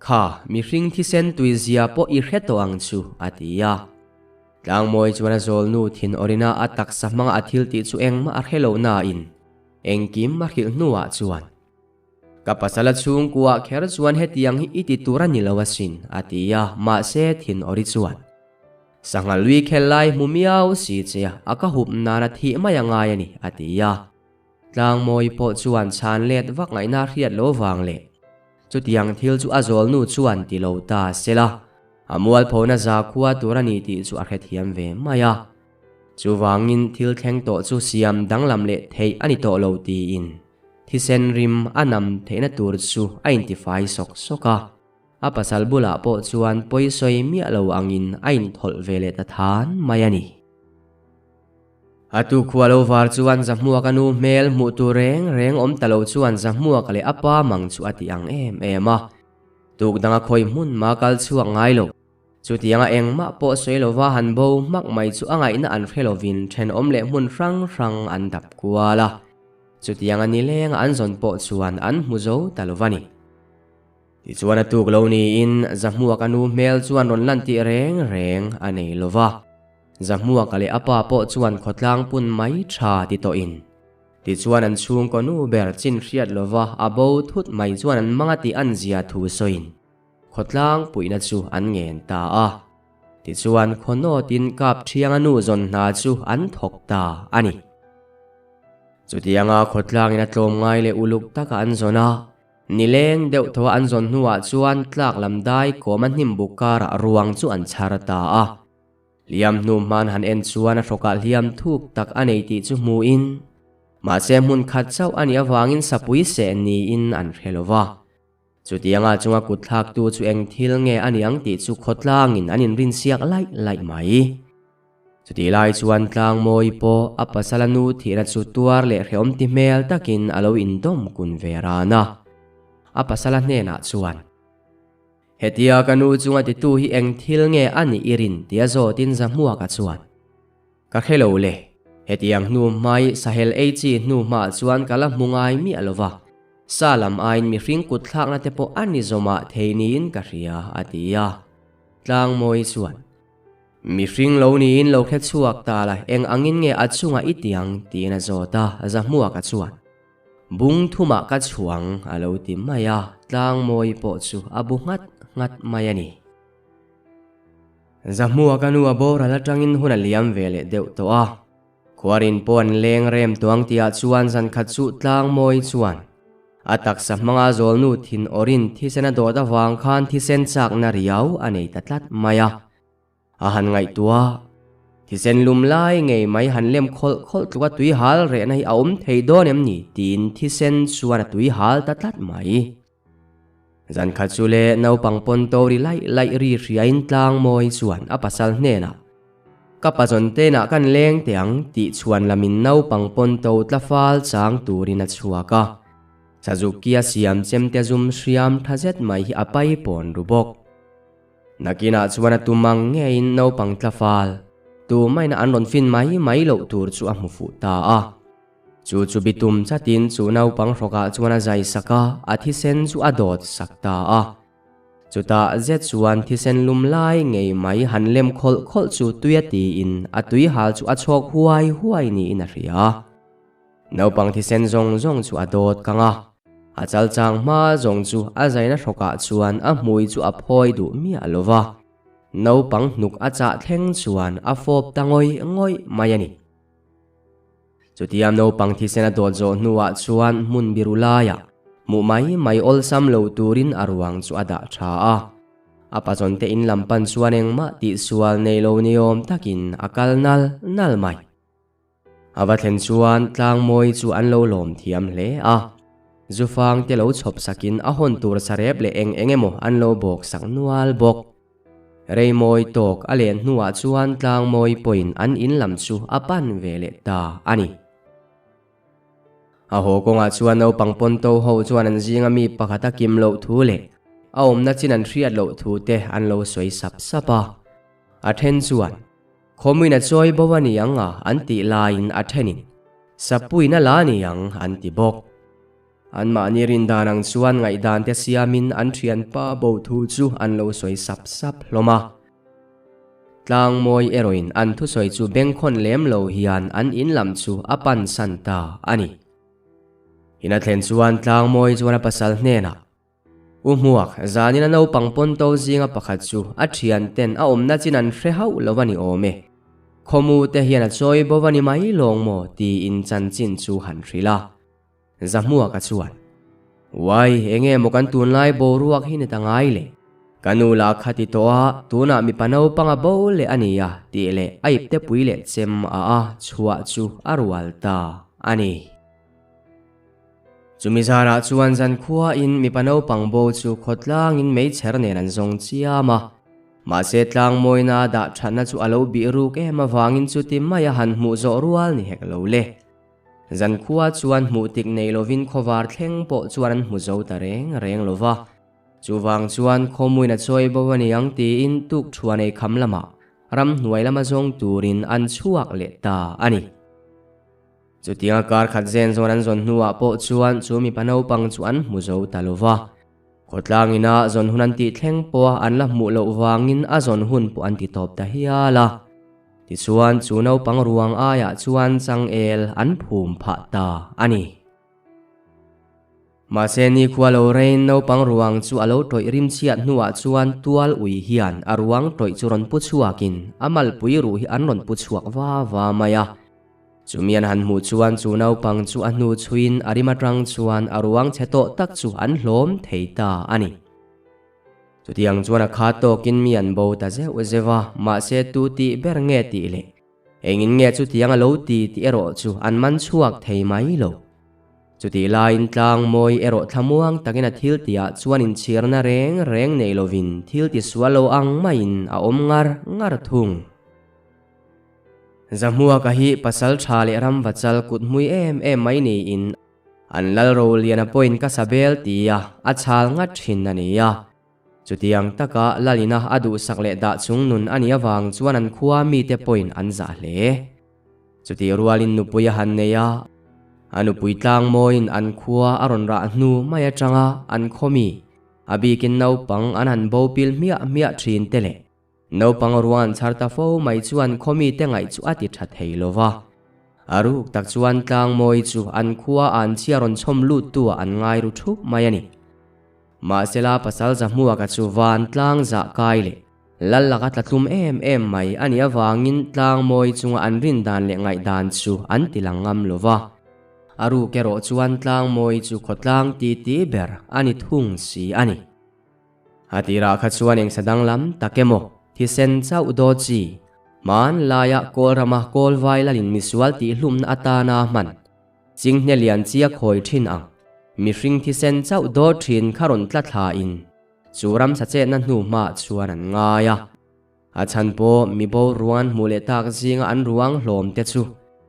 Kha, mihring thisen tuizia pawh i hre tawh ang chu, a ti a. Tlangmawi chuan a zawlnu thin awrina a taksa hmanga a thil tih chu engmah a hre lo nain engkim a hrilh hnuah chuan, Ka pasal a chhungkuah kher chuan hetiang hi i ti tur a ni lo asin, a ti a, mahse thin awri chuan, Sangha lui khel lai hmu miau si che a ka hup nana thih mai a ngai a ni, a ti a. Tlangmawi pawh chuan chhan let vak ngaihna hriat lo vang leh chutiang thil chu a zawlnu chuan ti lo ta se la, a mualphona zakhua tur a ni tih chu a hrethiam ve mai a. Chuvangin thil thleng tawh chu siam danglam leh theih a ni tawh lo tiin thisen rim a nam theihna tur chu a intifai sawk sawk a. A pasal bulah pawh chuan pawisawi miah lo angin a inthawlh ve leh ta than mai a ni. A tu khua lo var chuan Zahmuaka nu hmel hmuh tur reng reng awm ta lo chuan Zahmuaka leh a pa mang chu a ti ang em em a. Tuk danga khawi hmun mah kal chhuak ngai lo. Chutianga engmah pawh sawi lova han bo hmak mai chu a ngaihna an hre lovin thenawm leh hmun hrang hrang an dap kual a. Chutianga nilenga an zawn pawh chuan an hmu zo ta lo va ni. Tichuan a tuk lo niin Zahmuaka nu hmel chuan rawn lan tih reng reng a nei lo va. Zahmuaka leh a pa pawh chuan khawtlang pun mai tha ti tawhin. Tichuan an chhungkaw nu ber chin hriat lova a bo thut mai chuan an mang a tih an zia thu sawiin khawtlang puihna chu an ngen ta a. Tichuan khaw nawtin kap thianga nu zawn hna chu an thawk ta a ni. Chutianga khawtlangin a tlawm ngai leh uluk taka an zawn a. Nileng deuh thaw an zawn hnuah chuan tlak lam dai kawm a hnim buk karah ruang chu an chhar ta a. Hliam hnu hman han en chuan a hrawkah hliam thuk tak a nei tih chu hmuin, mahse hmun khat chauh a nih avangin sapui seh niin an hre lo va. Chutianga chunga kut thlaktu chu eng thil nge a ni ang tih chu khawtlangin an inrinsiak laih laih mai. Chutih lai chuan Tlangmawi pawh a pasala nu thihna chu tuar leh hrehawm ti hmel takin a lo indawm kun ve ran a. A pasala hnenah chuan, Hetia ka nu chunga titu hi eng thil nge a nih i rin? tia zawtin Zahmuaka chuan, Ka hre lo le, hetiang hnu hmai sahel ei chi hnu hmaah chuan ka la hmu ngai miah lo va, sa lam aiin mihring kut thlakna te pawh a ni zawmah thei niin ka hria, a ti a. Tlangmawi chuan, Mihring lo niin lo hre chhuak ta la, eng angin nge a chungah i ti ang? tiin a zawt a, Zahmuaka chuan, Bung thumah ka chhuang, a lo ti mai a, Tlangmawi pawh chu a bu nghat nghat mai a ni. Zahmuaka nu a boral atangin hun a liam ve leh deuh tawh a, Khuarin pawh an leng rem tuang tihah chuan zankhat chu Tlangmawi chuan a taksa hmanga zawlnu thin awrin thisen a dawt avang khan thisen chakna riau a nei ta tlat mai a. A han ngaihtuah a, thisen lum lai ngei mai han lem khawlh khawlh tluka tui hal rehna hi a awm thei dawn em ni tiin thisen chuan a tui hal ta tlat mai. Zankhat chu le naupang pawn to ri laih laih ri hriain Tlangmawi chuan a pasal hnenah, Ka pazawn tenah kan leng teh ang tih chhuan lamin naupang pawn to tla fal chang turin a chhuak a. Sazuki a siam chemte zum hriam tha zet mai hi a pai pawn ru bawk. Nakinah chuan a tum ang ngeiin naupang tla fal, tumaina an rawn fin mai mai loh tur chu a hmu fuh ta a. Chu chu bitum chatin chu naupang hrawkah chuan a zai sak a, a thisen chu a dawt sak ta a. Chutah zet chuan thisen lum lai ngei mai han lem khawlh khawlh chu tui a tiin a tui hal chu a chhawk huai huai niin a hria. Naupang thisen zawng zawng chu a dawt kang a, a chal chang hma zawng chu a zaina hrawkah chuan a hmui chu a phawi duh miah lo va, naupang hnuk a chah thleng chuan a fawp ta ngawih ngawih mai a ni. Chutiang naupang thisen a dawt zawh hnuah chuan hmun biru laiah hmuh mai mai awlsam lo turin a ruang chu a dah tha a, a pazawnte in lam pan chuan engmah tihsual nei lo niawm takin a kal nal nal mai. A va thlen chuan tlangmawi chu an lo lawm thiam hle a, Zufang te lo chhawp sakin a hawn tur sarep leh eng eng emaw an lo bawk sak nual bawk. Reimawi tawk a len hnuah chuan tlangmawi pawhin an in lam chu a pan ve leh ta a ni. A haw kawngah chuan naupang pawnto ho chuan an zinga mi pakhat a kim loh thu leh a awmna chin an hriat loh thu te an lo sawi sap sap a. A then chuan Khawmuin a chawi bo a ni ang a an tih laiin a thenin Sapuiin a la a ni ang an ti bawk. Anmahni rindan ang chuan ngaihdan te siamin an thianpa bo thu chu an lo sawi sap sap hlawm a. Tlangmawi erawhin an thusawi chu bengkhawn lem lo hian an in lam chu a pansan ta a ni. In a thlen chuan Tlangmawi chuan a pasal hnenah U Hmuak, zanin a naupang pawnto zinga pakhat chu a thian ten a awmna chin an hre hauh lo a ni awm e. Khawmu te hian a chawi bo a ni mai lawng maw tiin chanchin chu han hrilh a. Zahmuaka chuan, Uai, enge maw kan tunlai boruak hi ni ta ngai le? Ka nu lah kha ti tawh a, tunah mipa naupang a bo leh a nia tih leh a ipte pui leh chem a a chhuah chu a rual ta a ni. Chumi zarah chuan zankhuain mipa naupang bo chu khawtlangin meichher nen an zawng chiam a. Mahse tlangmawina dah thatna chu a lo bih ruk em avangin chuti maia han hmuh zawh rual ni hek lo le. Zankhua chuan hmuh tik nei lovin khawvar thleng pawh chuan an hmu zo ta reng reng lo va. Chuvang chuan khawmuin a chawi bo a ni ang tiin tuk thuan ei kham lamah ramhnuai lama zawng turin an chhuak leh ta a ni. Chutianga kar khat zen zawn an zawn hnuah pawh chuan chu mipa naupang chu an hmu zo ta lo va. Khawtlang ina zawn hun an tih thleng pawha an la hmuh loh vangin a zawn hun pawh an ti tawp ta hial a. Tichuan chu naupang ruang aiah chuan changel an phum phah ta a ni. Mahse nikhua lo rein naupang ruang chu a lo tawih rim chhiat hnuah chuan tual ui hian a ruang tawih chu rawn pu chhuakin a malpui ruh hi an rawn pu chhuak va va mai a. Chumi an han hmuh chuan chu naupang chu a hnu chhuiin a rim atang chuan a ruang chhe tawh tak chu an hlawm thei ta a ni. Chutiang chuan a kha tawkin mi an bo ta zeuh zeuh a, mahse tu tih ber nge tih leh engin nge chutiang a lo ti tih erawh chu an man chhuak thei mai lo. Chutih laiin tlang mawi erawh thlamuang takin a thil tihah chuan inchhirna reng reng nei lovin thil ti sual lo ang maiin a awm ngar ngar thung. Zahmuaka hi pasal tha leh ram vachal kut hmui em em mai niin an lal roliana pawhin ka sa bel tia a chhal ngat thin a ni a. Chutiang taka lalina a duhsak leh dah chung nun a nih avang chuan an khua mite pawhin an zah hle. Chutih rualin nupui a han nei a, a nupui tlang mawiin an khua a rawn rah hnu mai atanga an khaw mi, a bikin naupang an han bo pil hmiah hmiah thin te leh naupang ruang an chhar ta fo mai chuan khaw mite ngaih chu a ti tha thei lo va. A ruk tak chuan tlang mawi chu an khua a an chhia rawn chhawm lut tu ah an ngai ru thup mai a ni. Mahsela pasal Zahmuaka chu van tlang zah kai leh Lal laka tla tlum em em mai a nih avangin tlangmawi chunga an rin dan leh ngaihdan chu an ti lang ngam lo va. A ruk erawh chuan tlangmawi chu khawtlang titi ber a ni thung si a ni. A tirah kha chuan engsa danglam tak emaw thisen chauh daw chi, hmanlaia kawl rama kawl vai lalin misual tihhlumna atana hman chinghne lian chi a khawi thin ang mihring thisen chauh daw thin kha rawn tla thlain, Chu ramsa chetna hnu hmaah chuan an ngai a. A chhan pawh mi bo ruang hmuh leh tak zinga an ruang hlawm te chu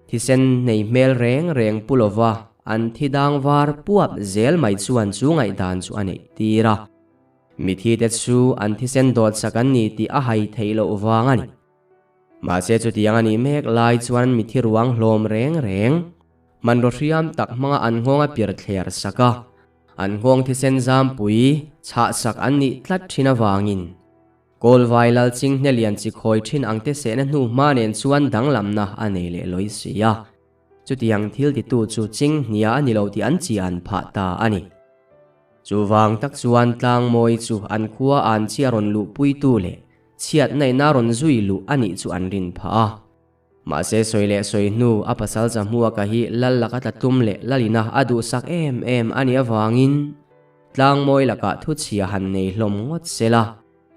thisen nei hmel reng reng pu lova an thi dang var puap zel mai chuan chu ngaihdan chu a neih tir a. Mithi te chu an thisen dawt sak an ni tih a hai theih loh vang a ni. Mahse chutiang a nih mek lai chuan mithi ruang hlawm reng reng hmanraw hriam tak hmanga an nghawng a pir thler sak a, an nghawng thisen zampui chhah sak an nih tlat thin avangin Kawlvai lal chinghne lian chi khawi thin ang te sehna hnu hma nen chuan danglamna a nei leh lawi si a. Chutiang thil titu chu chinghnia a ni lo tih an chian phah ta a ni. Chuvang tak chuan Tlangmawi chu an khua an chi a rawn luhpuitu leh chhiatna ina rawn zui luh a nih chu an rin phah a. Mahse sawi leh sawi hnu a pasal Zahmuaka hi lal laka tla tum leh lalina a duhsak em em a nih avangin Tlangmawi lakah thuchhia han nei hlawm ngawt se la,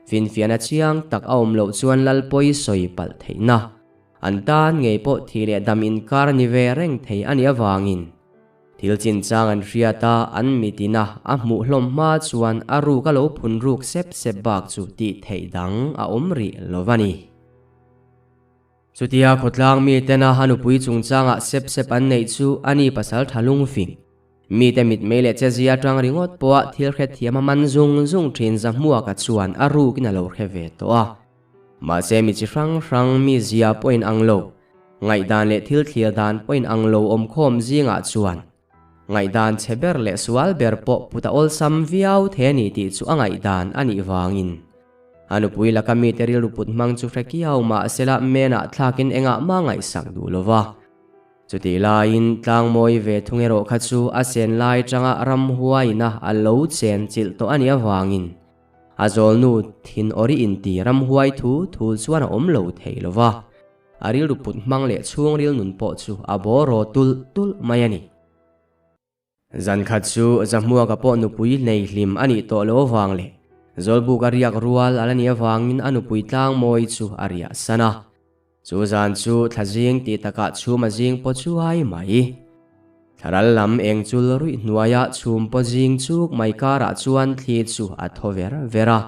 finfiahna chiang tak a awm loh chuan lal pawi sawi palh theihna an tan ngei pawh thih leh dam inkar ni ve reng thei a nih avangin thil chinchang an hriat a, an mitina a hmuh hlawm hma chuan a ruk a lo phun ruk sep sep bak chu tih theih dang a awm rih lo va ni. Chutia khawtlang mitena a nupui chungchangah sep sep an neih chu a ni pasal tha lungfing. Mite mitmei leh chezia atang ringawt pawha thil hrethiam a man zung zung thin Zahmuaka chuan a rukin a lo hre ve tawh a. Mahse mi chi hrang hrang mi zia pawhin ang lo, ngaihdan leh thil thlir dan pawhin ang lo awmkhawm zingah chuan ngaihdan chhe ber leh sual ber pawh put a awlsam viau thei a ni tih chu a ngaihdan a nih vangin a nupui laka mite rilru put hmang chu hre kiau mahsela menah thlakin engah mah ngaihsak duh lo va. Chutih laiin tlangmawi ve thung erawh kha chu a sen lai tanga ramhuaina a lo chen chilh tawh a nih avangin a zawlnu thin awri inti ramhuai thu thu chuan a awm lo thei lo va. A rilru put hmang leh chhungril nun pawh chu a bawraw tulh tulh mai a ni. Zan khat chu Zahmuaka pawh nupui nei hlim a nih tawh lo avang leh Zawlbuk a riak rual a la nih avangin a nupui tlangmawi chu a riah san a. Chu zan chu thla zing tih takah chhum a zing paw chuai mai. Thlaral lam eng chul ruih hnuaia chhum paw zing chuk mai karah chuan thli chu a thaw ver ver a.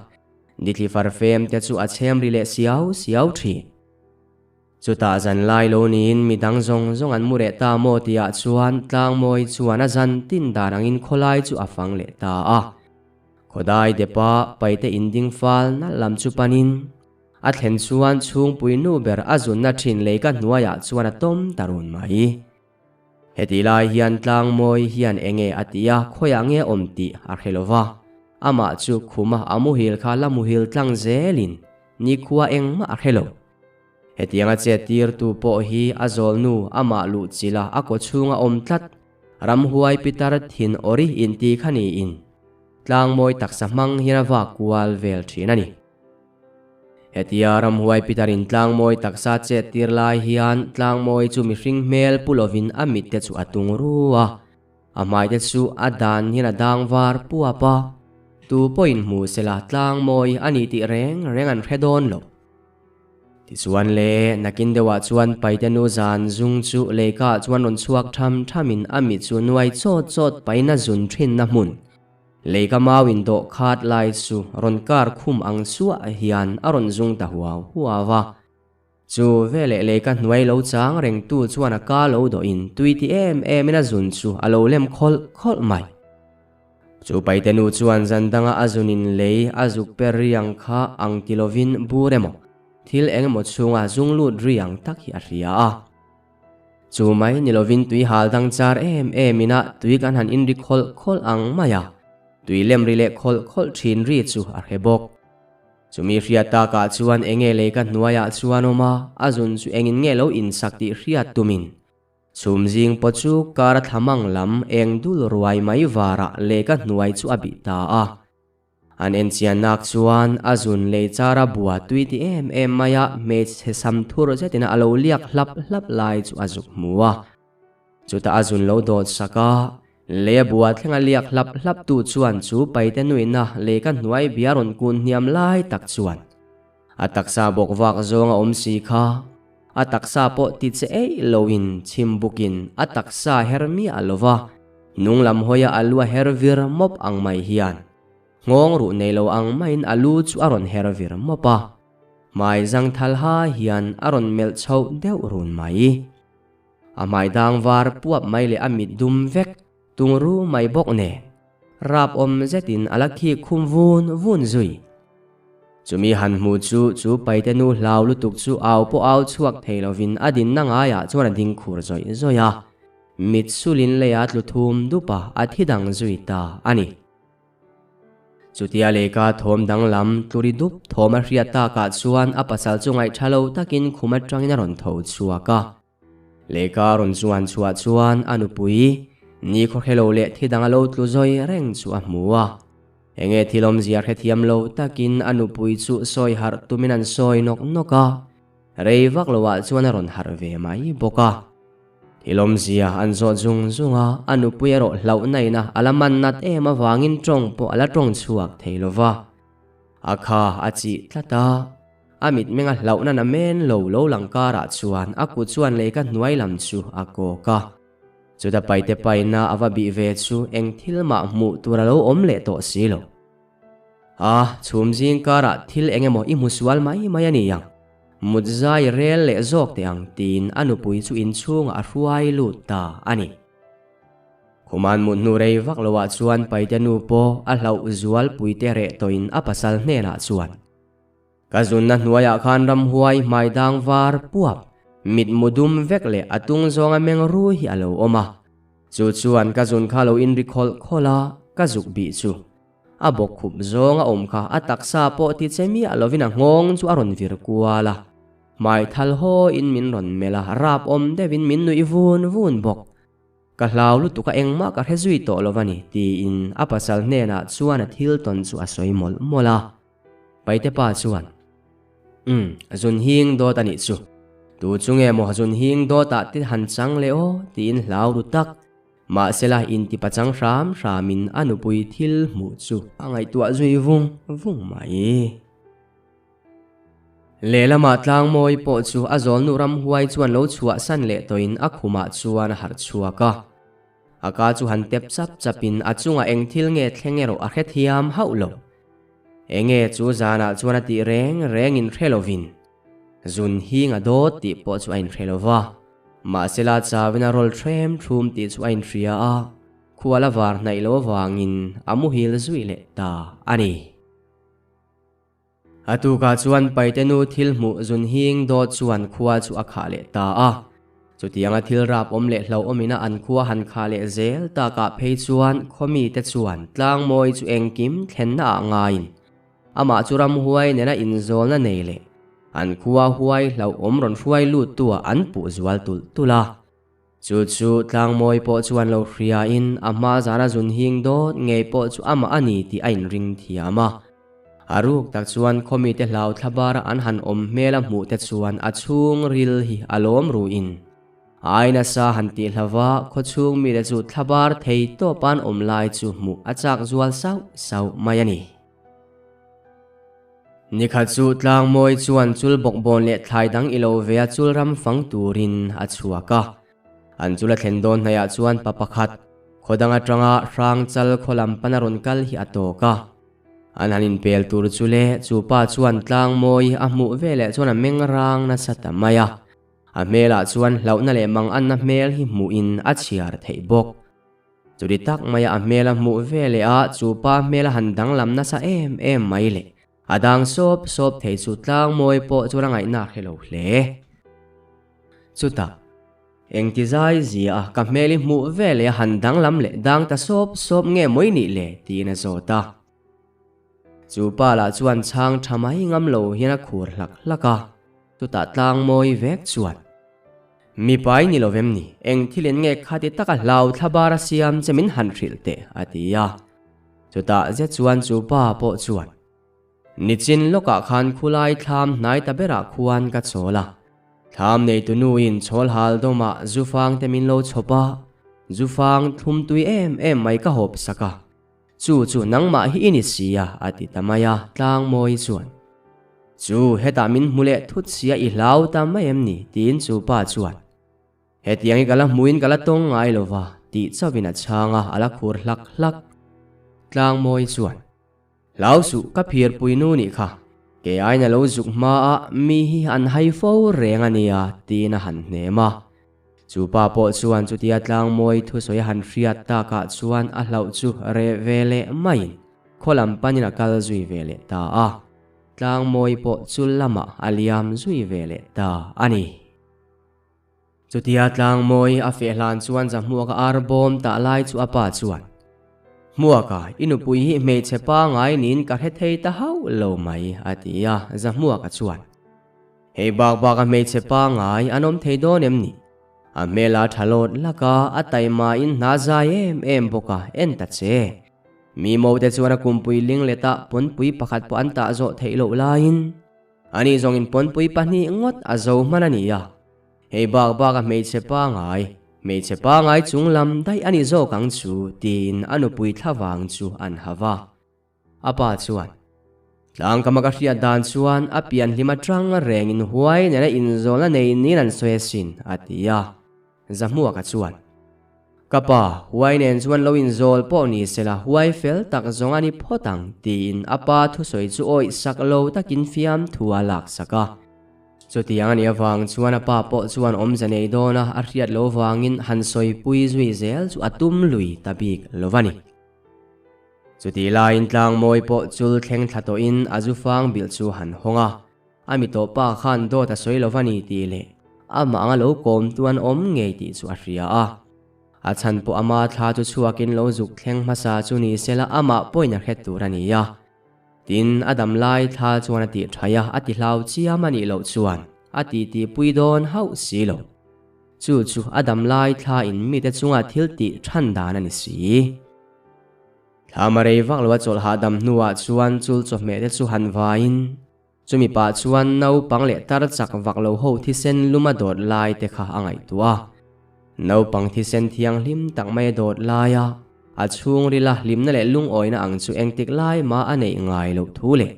Nithli farfem te chu a chhem ri leh siau siau thin. Chutah zan lai lo niin mi dang zawng zawng an mu reh ta maw tihah chuan Tlangmawi chuan a zan tin dan angin khawlai chu a fang leh ta a. Khawdai depa paite inding fal nalh lam chu panin a thlen chuan chhungpui nu ber a zunna thin leika hnuaiah chuan a tawm ta run mai. Hetih lai hian Tlangmawi hian enge a ti a, khawiah nge awm tih a hre lo va. Amah chu khuma a muhil kha la muhil tlang zelin nikhua engmah a hre lo. Hetianga chet tirtu pawh hi a zawlnu amah luh chilh a, a kaw chhunga awm tlat. Ramhuai pitar thin awri inti kha niin Tlangmawi taksa hmang hian a vak kual vel thin a ni. Hetia ramhuai pitarin Tlangmawi taksa chet tir lai hian Tlangmawi chu mihring hmel pu lovin a mit te chu a tung ru a, a hmai te chu a dan hian a dang var puap a, tu pawhin hmu sela Tlangmawi a ni tih reng reng an hre dawn lo. Tichuan le, nakin deuhah chuan Paite nu zan zung chu leikaah chuan rawn chhuak tham thamin a mit chu nuai chawt chawt paina zun thinna hmun, leika mau indawh khat lai chu rawn kar khum ang suah hian a rawn zung ta huau huau a. Chu veleh leika hnuai lo chang rengtu chuan a ka lo dawhin tui ti em emin a zun chu a lo lem khawlh khawlh mai. Chu paite nu chuan zan danga a zunin lei a zuk per riang kha ang ti lovin bur emaw, thil eng emaw chhunga zung lut riang tak hi a hria a. Chu mai ni lovin tui hal dang char em em ina tui kan han inri khawlh khawlh ang mai a, tui lem ri leh khawlh khawlh thin ri chu a hre bawk. Chumi hriat takah chuan enge lei ka hnuaiah chuan awm a, a zun chu engin nge lo insak tih hriat tumin Chhum zing pawh chu kar a thla mang lam eng dul ruai mai varah lehka hnuai chu a bih ta a. An enchiannak chuan a zun lei chara bua tui ti em em mai a hmeichhe sam thur zetin a lo liak hlap hlap lai chu a zuk hmu a. Chutah a zun lo dawt sak a, lei a bua thleng a liak hlap hlap tu chuan chu paite nuihna lehka hnuai bia rawn kun hniam lai tak chuan a taksa bawk vak zawng a awm si kha. A taksa pawh ti che eih loin chhim bukin a taksa her miah lo va, hnung lam hawia a lu a her vir mawp ang mai hian nghawng ruh nei lo ang maiin a lu chu a rawn her vir mawp a. Hmai zangthal ha hian a rawn melh chhoh deuh run mai. A hmai dang var puap mai leh a mit dum vek tung ru mai bawk nen rap awm zetin a la khik khum vun vun zui. Chumi han hmu chu chu paite nu hlau lutuk chu au pawh au chhuak thei lovin a dinna ngaiah chuan a ding khur zawih zawih a, mit sulin leia tlu thum dup a a thi dang zui ta a ni. Chutia lehkha thawm danglam tluri dup thawm a hriat takah chuan a pasal chu ngaihtha lo takin khum atangin a rawn tho chhuak a. Lehkha a rawn zuan chhuah chuan a nupui ni khawhre lo leh thi dang a lo tlu zawi reng chu a hmu a. Enge thil awmzia hrethiam lo takin a nupui chu sawi harh tumin an sawi nawk nawk a, rei vak loah chuan a rawn harh ve mai bawk a. Thil awmzia an zawh zung zung a, a nupui erawh hlauhna ina a la man nat em avangin tawng pawh a la tawng chhuak thei lo va. A kha a chih tlat a, a mitmenga hlauhna na men lo lo lang karah chuan a kut chuan lehkha hnuai lam chu a kawk a. Chuta paite paina a va bih ve chu eng thil mah hmuh tur a lo awm leh tawh si lo. A, chhum zing karah thil eng emaw i hmu sual mai mai a ni ang. Mut zai rel leh zawk teh ang tiin a nupui chu inchhungah a hruai lut ta a ni. Khuman mut hnu rei vak loah chuan Paite nu pawh a hlauh zual puite reh tawhin a pasal hnenah chuan, Ka zunna hnuaiah khan ramhuai hmai dang var puap, mitmu dum vek leh a tung zawnga meng rui hi a lo awm a. Chu chuan ka zun kha lo inri khawlh khawlh a, ka zuk bih chu. A bawkkhup zawng a awm kha a taksa pawh ti che miah lovin a nghawng chu a rawn vir kual a. Hmai thal hawiin min rawn melh a, rap awm deuhin min nuih vun vun bawk. Ka hlau lutuk a engmah ka hre zui tawh lo a ni tiin a pasal hnenah chuan a thil tawn chu a sawi mawlh mawlh a. Paite pa chuan, Umm, zun hing dawt a nih chu. Tu chu nge maw zun hing dawtah te han chang leh aw tiin hlau ru tak. Mahsela intipachang hram hramin a nupui thil hmuh chu a ngaihtuah zui vung vung mai. Lehlamah Tlangmawi pawh chu a zawlnu ramhuai chuan lo chhuahsan leh tawhin a khumah chuan a harh chhuak a. A ka chu han tep chap chapin a chungah eng thil nge thleng erawh a hrethiam hauh lo. Enge chu zanah chuan a tih reng rengin hre lovin Zun hing a dawt tih pawh chu a inhre lo va, mahsela chawin a rawl threm thlum tih chu a inhria a, khual a var hnaih lo avangin a muhil zui leh ta a ni. A tukah chuan Paite nu thil hmuh zun hing dawt chuan khua chu a khah leh ta a, chutianga thil rap awm leh hlauhawmina an khua han khah leh zel takah phei chuan khawmite chuan tlangmawi chu engkim thlenna ah ngaiin Amah chu ramhuai nena inzawlna nei leh an khua huai hlauhawm rawn hruai luttua an puh zual tulh tulh a. Chu chu Tlangmawi pawh chuan lo hriain a hma zana zun hing dawt ngei pawh chu amah a ni tih a inring thiam a. A ruk tak chuan khawmite hlau thlabara an han awm hmel a hmuh te chuan a chhung ril hi a lawm ruin a ai nasa han tih hlava khawchhung mite chu thlabar thei tawp an awm lai chu hmuh a chak zual sauh sauh mai a ni. Nikhat chu Tlangmawi chuan chul bawkbawn leh thlai dang i lo ve a chul ram fang turin a chhuak a. An chul a thlen dawn hnaihah chuan pa pakhat, khaw dang atanga hrang chal khaw lam pana rawn kal hi a tawk a. An han inpel tur chu le chu pa chuan Tlangmawi a hmuh veleh chuan a meng rang nasa ta mai a. A hmelah chuan hlauhna leh manganna hmel hi hmuhin a chhiar theih bawk. Chuti tak maia a hmel a hmuh ve leh a, chu pa hmel a han danglam nasa em em mai le. A dang sawp sawp thei chu tlangmawi pawh chuan a ngaihna a hre lo hle. Chutah, engti zai zia a ka hmel i hmuh ve leh a han danglam leh dang ta sawp sawp nge mawi nih le? tiin a zawt a. Chu pa lah chuan chhang tha mai ngam lo hian a khur hlak hlak a. Chutah tlangmawi vek chuan, Mipa i ni lo vem ni? Eng thil in nge khati taka hlau thlabar a siam che min han hrilh teh? a ti a. Chutah zet chuan chu pa pawh chuan, Nichin lawkah khan khulai thlam hnai ta berah khuan ka chawl a. Thlam neitu nuin chawl hal dawmah zufang te min lo chhawp a, zufang thlum tui em em mai ka hawp sak a. Chu chu nangmah hi i ni si a, a ti ta mai a, Tlangmawi chuan. Chu, hetah min hmu leh thut sia i hlau ta mai em ni? tiin chu pa chuan. Hetiang hi ka la hmuin ka la tawng ngai lo va, tih chauhin a chhang a, a la khur hlak hlak. Tlangmawi chuan. Hlau suh, ka phirpui nu nih kha. Kei aiin a lo zuk hma a, mi hi an hai fo reng a nia, tiin a han hnem a. Chu pa pawh chuan chutia tlangmawi thusawi a han hriat takah chuan a hlauh chu reh ve leh maiin khaw lam panin a kal zui ve leh ta a. Tlangmawi pawh chu lamah a liam zui ve leh ta a ni. Chutia tlangmawi a feh hlan chuan Zahmuaka ar bawm tah lai chu a pa chuan, Hmuaka, i nupui hi hmeichhe pangai niin ka hre thei ta hauh lo mai, a ti a. Zahmuaka chuan, Hei bak bak a hmeichhe pangai an awm thei dawn em ni? A hmel a tha lawt lak a, a taima in hna zai em em bawk a, en ta che. Mi mo te chuan a kumpui ling let ah pawnpui pakhat pawh an tah zawh theih loh laiin ani zawngin pawnpui pahnih ngawt a zo hman a ni a. Hei bak bak a hmeichhe pangai, hmeichhe pangai chung lam daih a ni zawk ang chu tiin a nupui thlavang chu an ha va. A pa chuan, Tlangkama ka hriat dan chuan a pian hlim atang rengin huai nena inzawlna nei niin an sawi asin, a ti a. Zahmuaka chuan, Ka pa, huai nen chuan lo inzawl pawh ni sela huai fel tak zawng a ni phawt ang, tiin a pa thusawi chu awih sak lo takin fiamthu a laksak a. Chutiang a nih avang chuan a pa pawh chuan awmze nei dawna a hriat lo vangin han sawipui zui zel chu a tum lui ta bik lo va ni. Chutih laiin tlangmawi pawh chul thleng thla tawhin a zu fang bilh chu han hawng a, a mi tawh pa khan dawt a sawi lo va ni tih leh amah anga lo kawm tu an awm ngei tih chu a hria a. A chhan pawh ama thla chu chhuakin lo zuk thleng hmasa chu ni sela amah pawhin a hret tur a ni a. Tin, a dam lai thla chuan a tih thaih a, a ti hlau chiam a nih loh chuan a titi pui dawn hauh si lo. Chu chu a dam lai thla in mite chunga thil tih than dan a ni si. Thla marei vak lo a chawlh hahdam hnuah chuan chul chawhmeh te chu han vaiin, chumi pah chuan naupang leh tar chak vak lo ho thisen lum a dawt lai te kha a ngaihtuah a. Naupang thisen thianghlim tak mai a dawt lai a, a chhungrila hlimna leh lungawina ang chu engtik lai mah a neih ngai loh thu leh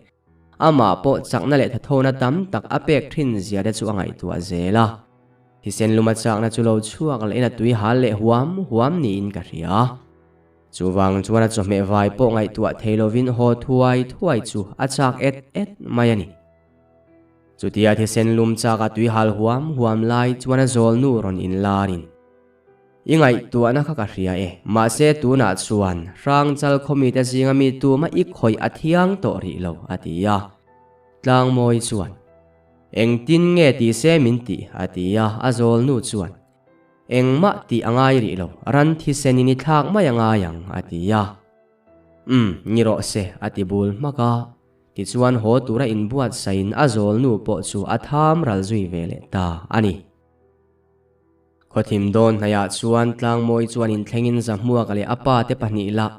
amah pawh chakna leh thathona tam tak a pek thin zia te chu a ngaihtuah zel a. Thisen lum a chakna chu lo chhuak lehin a tui hal leh huam huam niin ka hria. Chuvang chuan a chawhmeh vai pawh ngaihtuah thei lovin haw thuai thuai chu a chak et et mai a ni. Chutia thisen lum chak a tui hal huam huam lai chuan a zawl nu rawn inlarin, I ngaihtuahna kha ka hria e, mahse tunah chuan Hrangchal khawmite zinga mi tuma i khawih a thiang tawh rih lo, a ti a. Tlangmawi chuan, Engtin nge ti se min ti? a ti a, a zawl nu chuan, Engmah tih a ngai rih lo, ran thisen in i thlak mai a ngai ang, a ti a. Umm, ni rawh se, a ti bul hmak a. Tichuan haw tura inbuatsain a zawl nu pawh chu a tham ral zui ve leh ta a ni. Khawthim dawn hnaiah chuan Tlangmawi chuan inthlengin Zahmuaka leh a pa te pahnih lah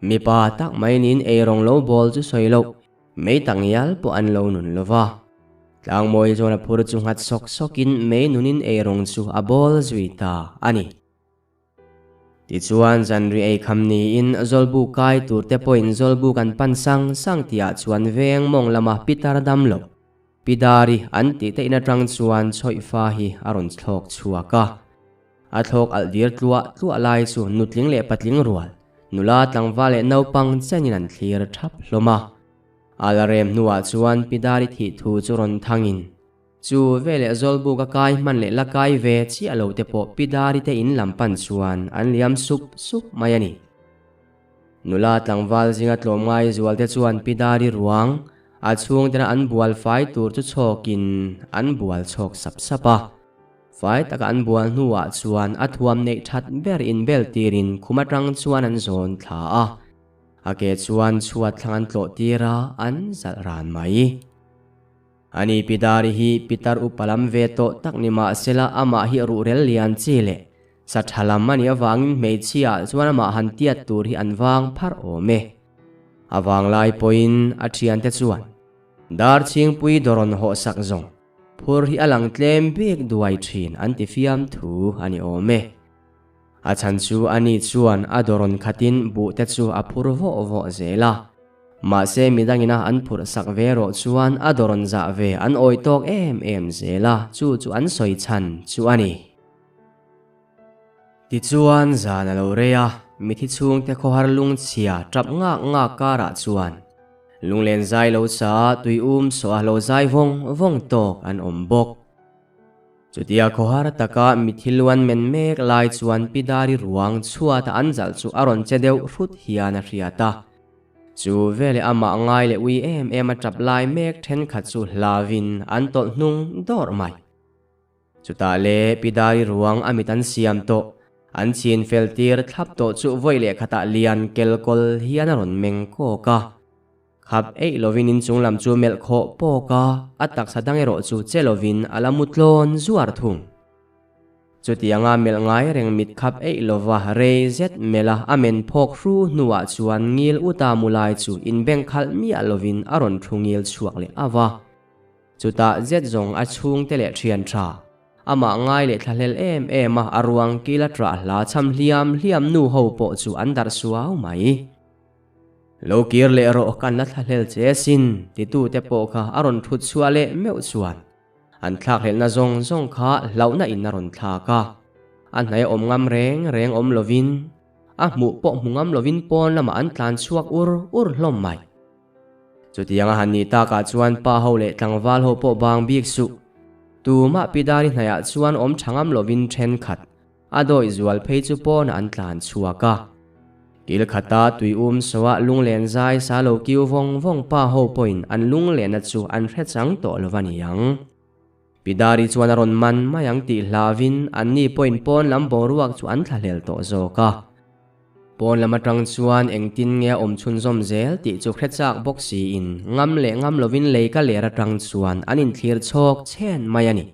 mipa tak mai niin eirawng lo bawl chu sawi loh, Mei tak ngial pawh an lo nun lo va. Tlangmawi chuan a phur chu nghat sawk sawkin mei nunin eirawng chu a bawl zui ta a ni. Tichuan zanri eikham niin Zawlbu kai tur te pawhin Zawlbu kan pan sang sang tihah chuan veng mawng lama Pitar dam lo, Pidari an tih te in atang chuan chhawihfa hi a rawn thlawk chhuak a. A thlawk alh dir tluah tluah lai chu nutling leh patling rual, nula tlangval leh naupang chenin an thlir thap hlawm a. A la rem hnuah chuan Pidari thih thu chu rawn thangin, chu veleh Zawlbuk a kai hman leh la kai ve chiah lo te pawh Pidari te in lam pan chuan an liam sup sup mai a ni. Nula tlangval zinga tlawmngai zual te chuan Pidari ruang a chhungtena an bual fai tur chu chhawkin an bual chhawk sap sap a. Fai taka an bual hnuah chuan a thuam neih that ber inbel tirin khum atang chuan an zawn thla a, a ke chuan chhuat thlang an tlawh tir a, an zalh ran mai. Ani Pidari hi pitar upa lam ve tawh tak ni mah sela amah hi ruhrel lian chi leh sa tha lam a nih avangin hmeichhia chuan amah han tiat tur hi an vang pharh awm e. A vanglai pawhin a thiante chuan Darchhingpui dawrawn hawhsak zawng Phur hi a lang tlem bik duai thin an ti fiam thu a ni awm e. A chhan chu a ni chuan a dawrawn khatin buh te chu a phur vawh vawh zel a. Mahse midangina an phurh sak ve rawh chuan a dawrawn zah ve an awi tawk em em zel a, chu chu an sawi chhan chu a ni. Tichuan zan a lo rei a, mithi chhungte khawhar lungchhia tap ngak ngak karah chuan. Lunglen zai lo sa tui um sawh a lo zai vawng vawng tawk an awm bawk. Chutia khawhar taka mithi luan men mek lai chuan Pi Dari ruang chhuata an zalh chu a rawn che deuh hrut hian a hriat a. Chu veleh amah ngai leh ui em em a tap lai mek thenkhat chu hlavin an tawlh hnung dawrh mai. Chutah le Pi Dari ruang a mit an siam tawh, an chin fel tir thlap tawh chu vawi leh khatah lian kel kawl hian a rawn meng kawk a. Khap eih lovin inchung lam chu melh khawh pawk a, a taksa dang erawh chu che lovin a la mu tlawn zuar thung. Chutianga melh ngai reng mit khap eih lova rei zet melh a a men phawk hru hnuah chuan ngil uta mu lai chu inbeng khalh miah lovin a rawn thu ngil chhuak leh a va. Chutah zet zawng a chhungte leh thian tha, amah ngai leh thlahlel em em a a ruang kil a trah hla cham hliam hliam nu ho pawh chu an darh suau mai. Lo kir leh rawh kan la thlahlel che sin titute pawh kha a rawn thut chhuah leh meuh chuan an thlakhlelhna zawng zawng kha hlauhna in a rawn thlak a. A hnaih awm ngam reng reng awm lovin, a hmuh pawh hmu ngam lovin pawn lamah an tlan chhuak ur ur hlawm mai. Chutiang a han nih takah chuan pa ho leh tlangval ho pawh bang bik suh. Tumah Pidari hnaihah chuan awm tha ngam lovin thenkhat A dawih zual phei chu pawnah an tlan chhuak a. Kil khata tui um soah lunglen zai sa lo kiu vawng vawng pa ho pawhin an lunglenna chu an hre chang tawh lo va ni ang. Pidari chuan a rawn man mai ang tih hlavin anni pawhin pawn lam boruak chu an thlahlel tawh zawk a. Pawn lam atang chuan engtin nge a awm chhunzawm zel tih chu hre chak bawk siin ngam leh ngam lovin lei ka ler atang chuan an inthlir chhawk chhen mai a ni.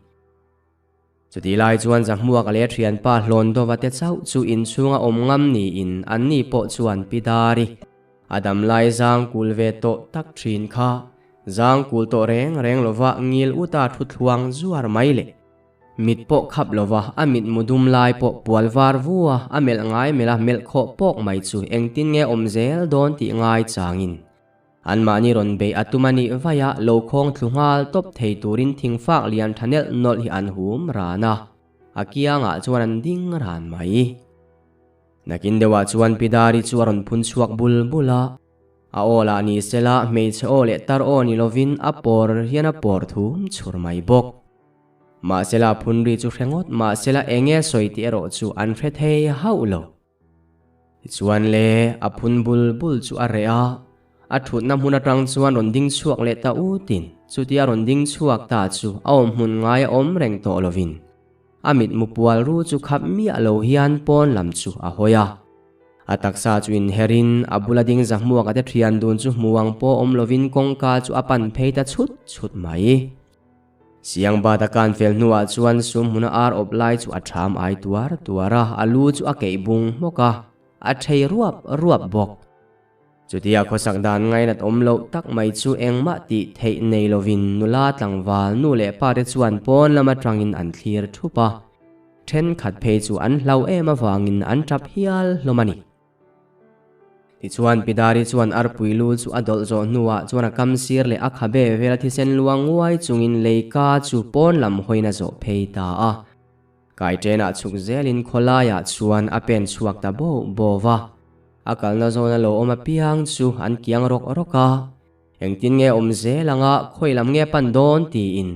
Chutih lai chuan Zahmuak leh thianpa Hlawndova te chauh chu inchhunga awm ngam niin anni pawh chuan Pi Dari a damlai zang kul ve tawh tak thin kha zang kul tawh reng reng lova ngil uta thu thluang zuar mai le. Mit pawh khap lova a mitmu dum lai pawh pual var vua a melh ngai melh a melh khawh pawk mai chu engtin nge awm zel dawn tih ngai changin Anmahni rawn beih a tum a nih vaia lo khawng thlu nghal tawp thei turin thingfak lian tha nelh nawlh hi an hum ran a, a kiangah chuan an ding ran mai. Nakin deuhah chuan Pidari chu a rawn phun chhuak bul bul a, a aw lah ni sela hmeichhe aw leh tar aw ni lovin a pawr hian a pawr thum chhur mai bawk. Mahsela a phun ri chu hre ngawt mahsela enge sawi tih erawh chu an hre thei hauh lo. Tichuan le, a phun bul bul chu a reh a, a thutna hmun atang chuan rawn ding chhuak leh ta utin, chutia rawn ding chhuak ta chu a awm hmun ngai a awm reng tawh lovin, a mitmu pual ru chu khap miah lo hian pawn lam chu a hawi a. A taksa chu inherin a bula ding zahmuak a te thian dun chu hmu ang pawh awm lovin kawngka chu a pan phei ta chhut chhut mai. Siangbat a kan fel hnuah chuan sum hmuna ar awp lai chu a ṭham ai tuar tuar a, a lu chu a keih bung hmawk a, a ṭhei ruap ruap bawk. Chutia khawsak dan ngainat awm loh tak mai chu engmah tih theih nei lovin nula tlangval nu leh pa te chuan pawn lam aṭangin an thlir ṭhup a, ṭhenkhat phei chu an hlau em avangin an ṭap hial hlawm a ni. Tichuan Pidari chuan arpui lu chu a dawlh zawh hnuah chuan a kam sir leh a khabe vela thisen luang nguai chungin leika chu pawn lam hawiin a zawh phei ta a. Kaiṭenah chhuk zelin khawlaiah chuan a pen chhuak ta boh boh va. A kalna zawna lo awm apiang chu an kiang rawk rawk a. Engtin nge awm zel anga khawi lam nge pan dawn tiin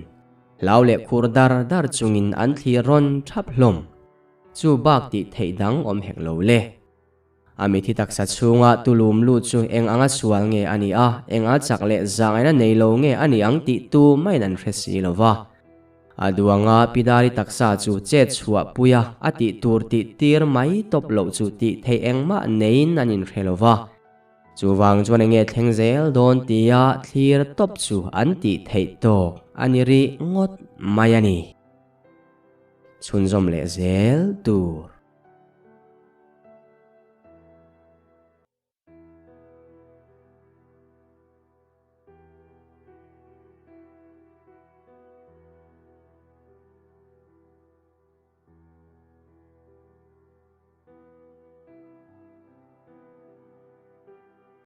hlau leh khur dar dar chungin an thlir rawn thap hlawm. Chu bak tih theih dang awm hek lo le. A mithi taksa chhunga tulum lut chu eng anga sual nge a nih a, eng a chak leh zahngaihna nei lo nge a nih ang tih tu maiin an hre si lo va. A duanga Pidari taksa chu chet chhuah pui a, a tih tur tih tir mai tawp loh chu tih theih engmah neiin an inhre lo va. Chuvang chuan enge thleng zel dawn tia thlir tawp chu an tih theih tawk a ni rih ngawt mai a ni. Chhunzawm leh zel tur.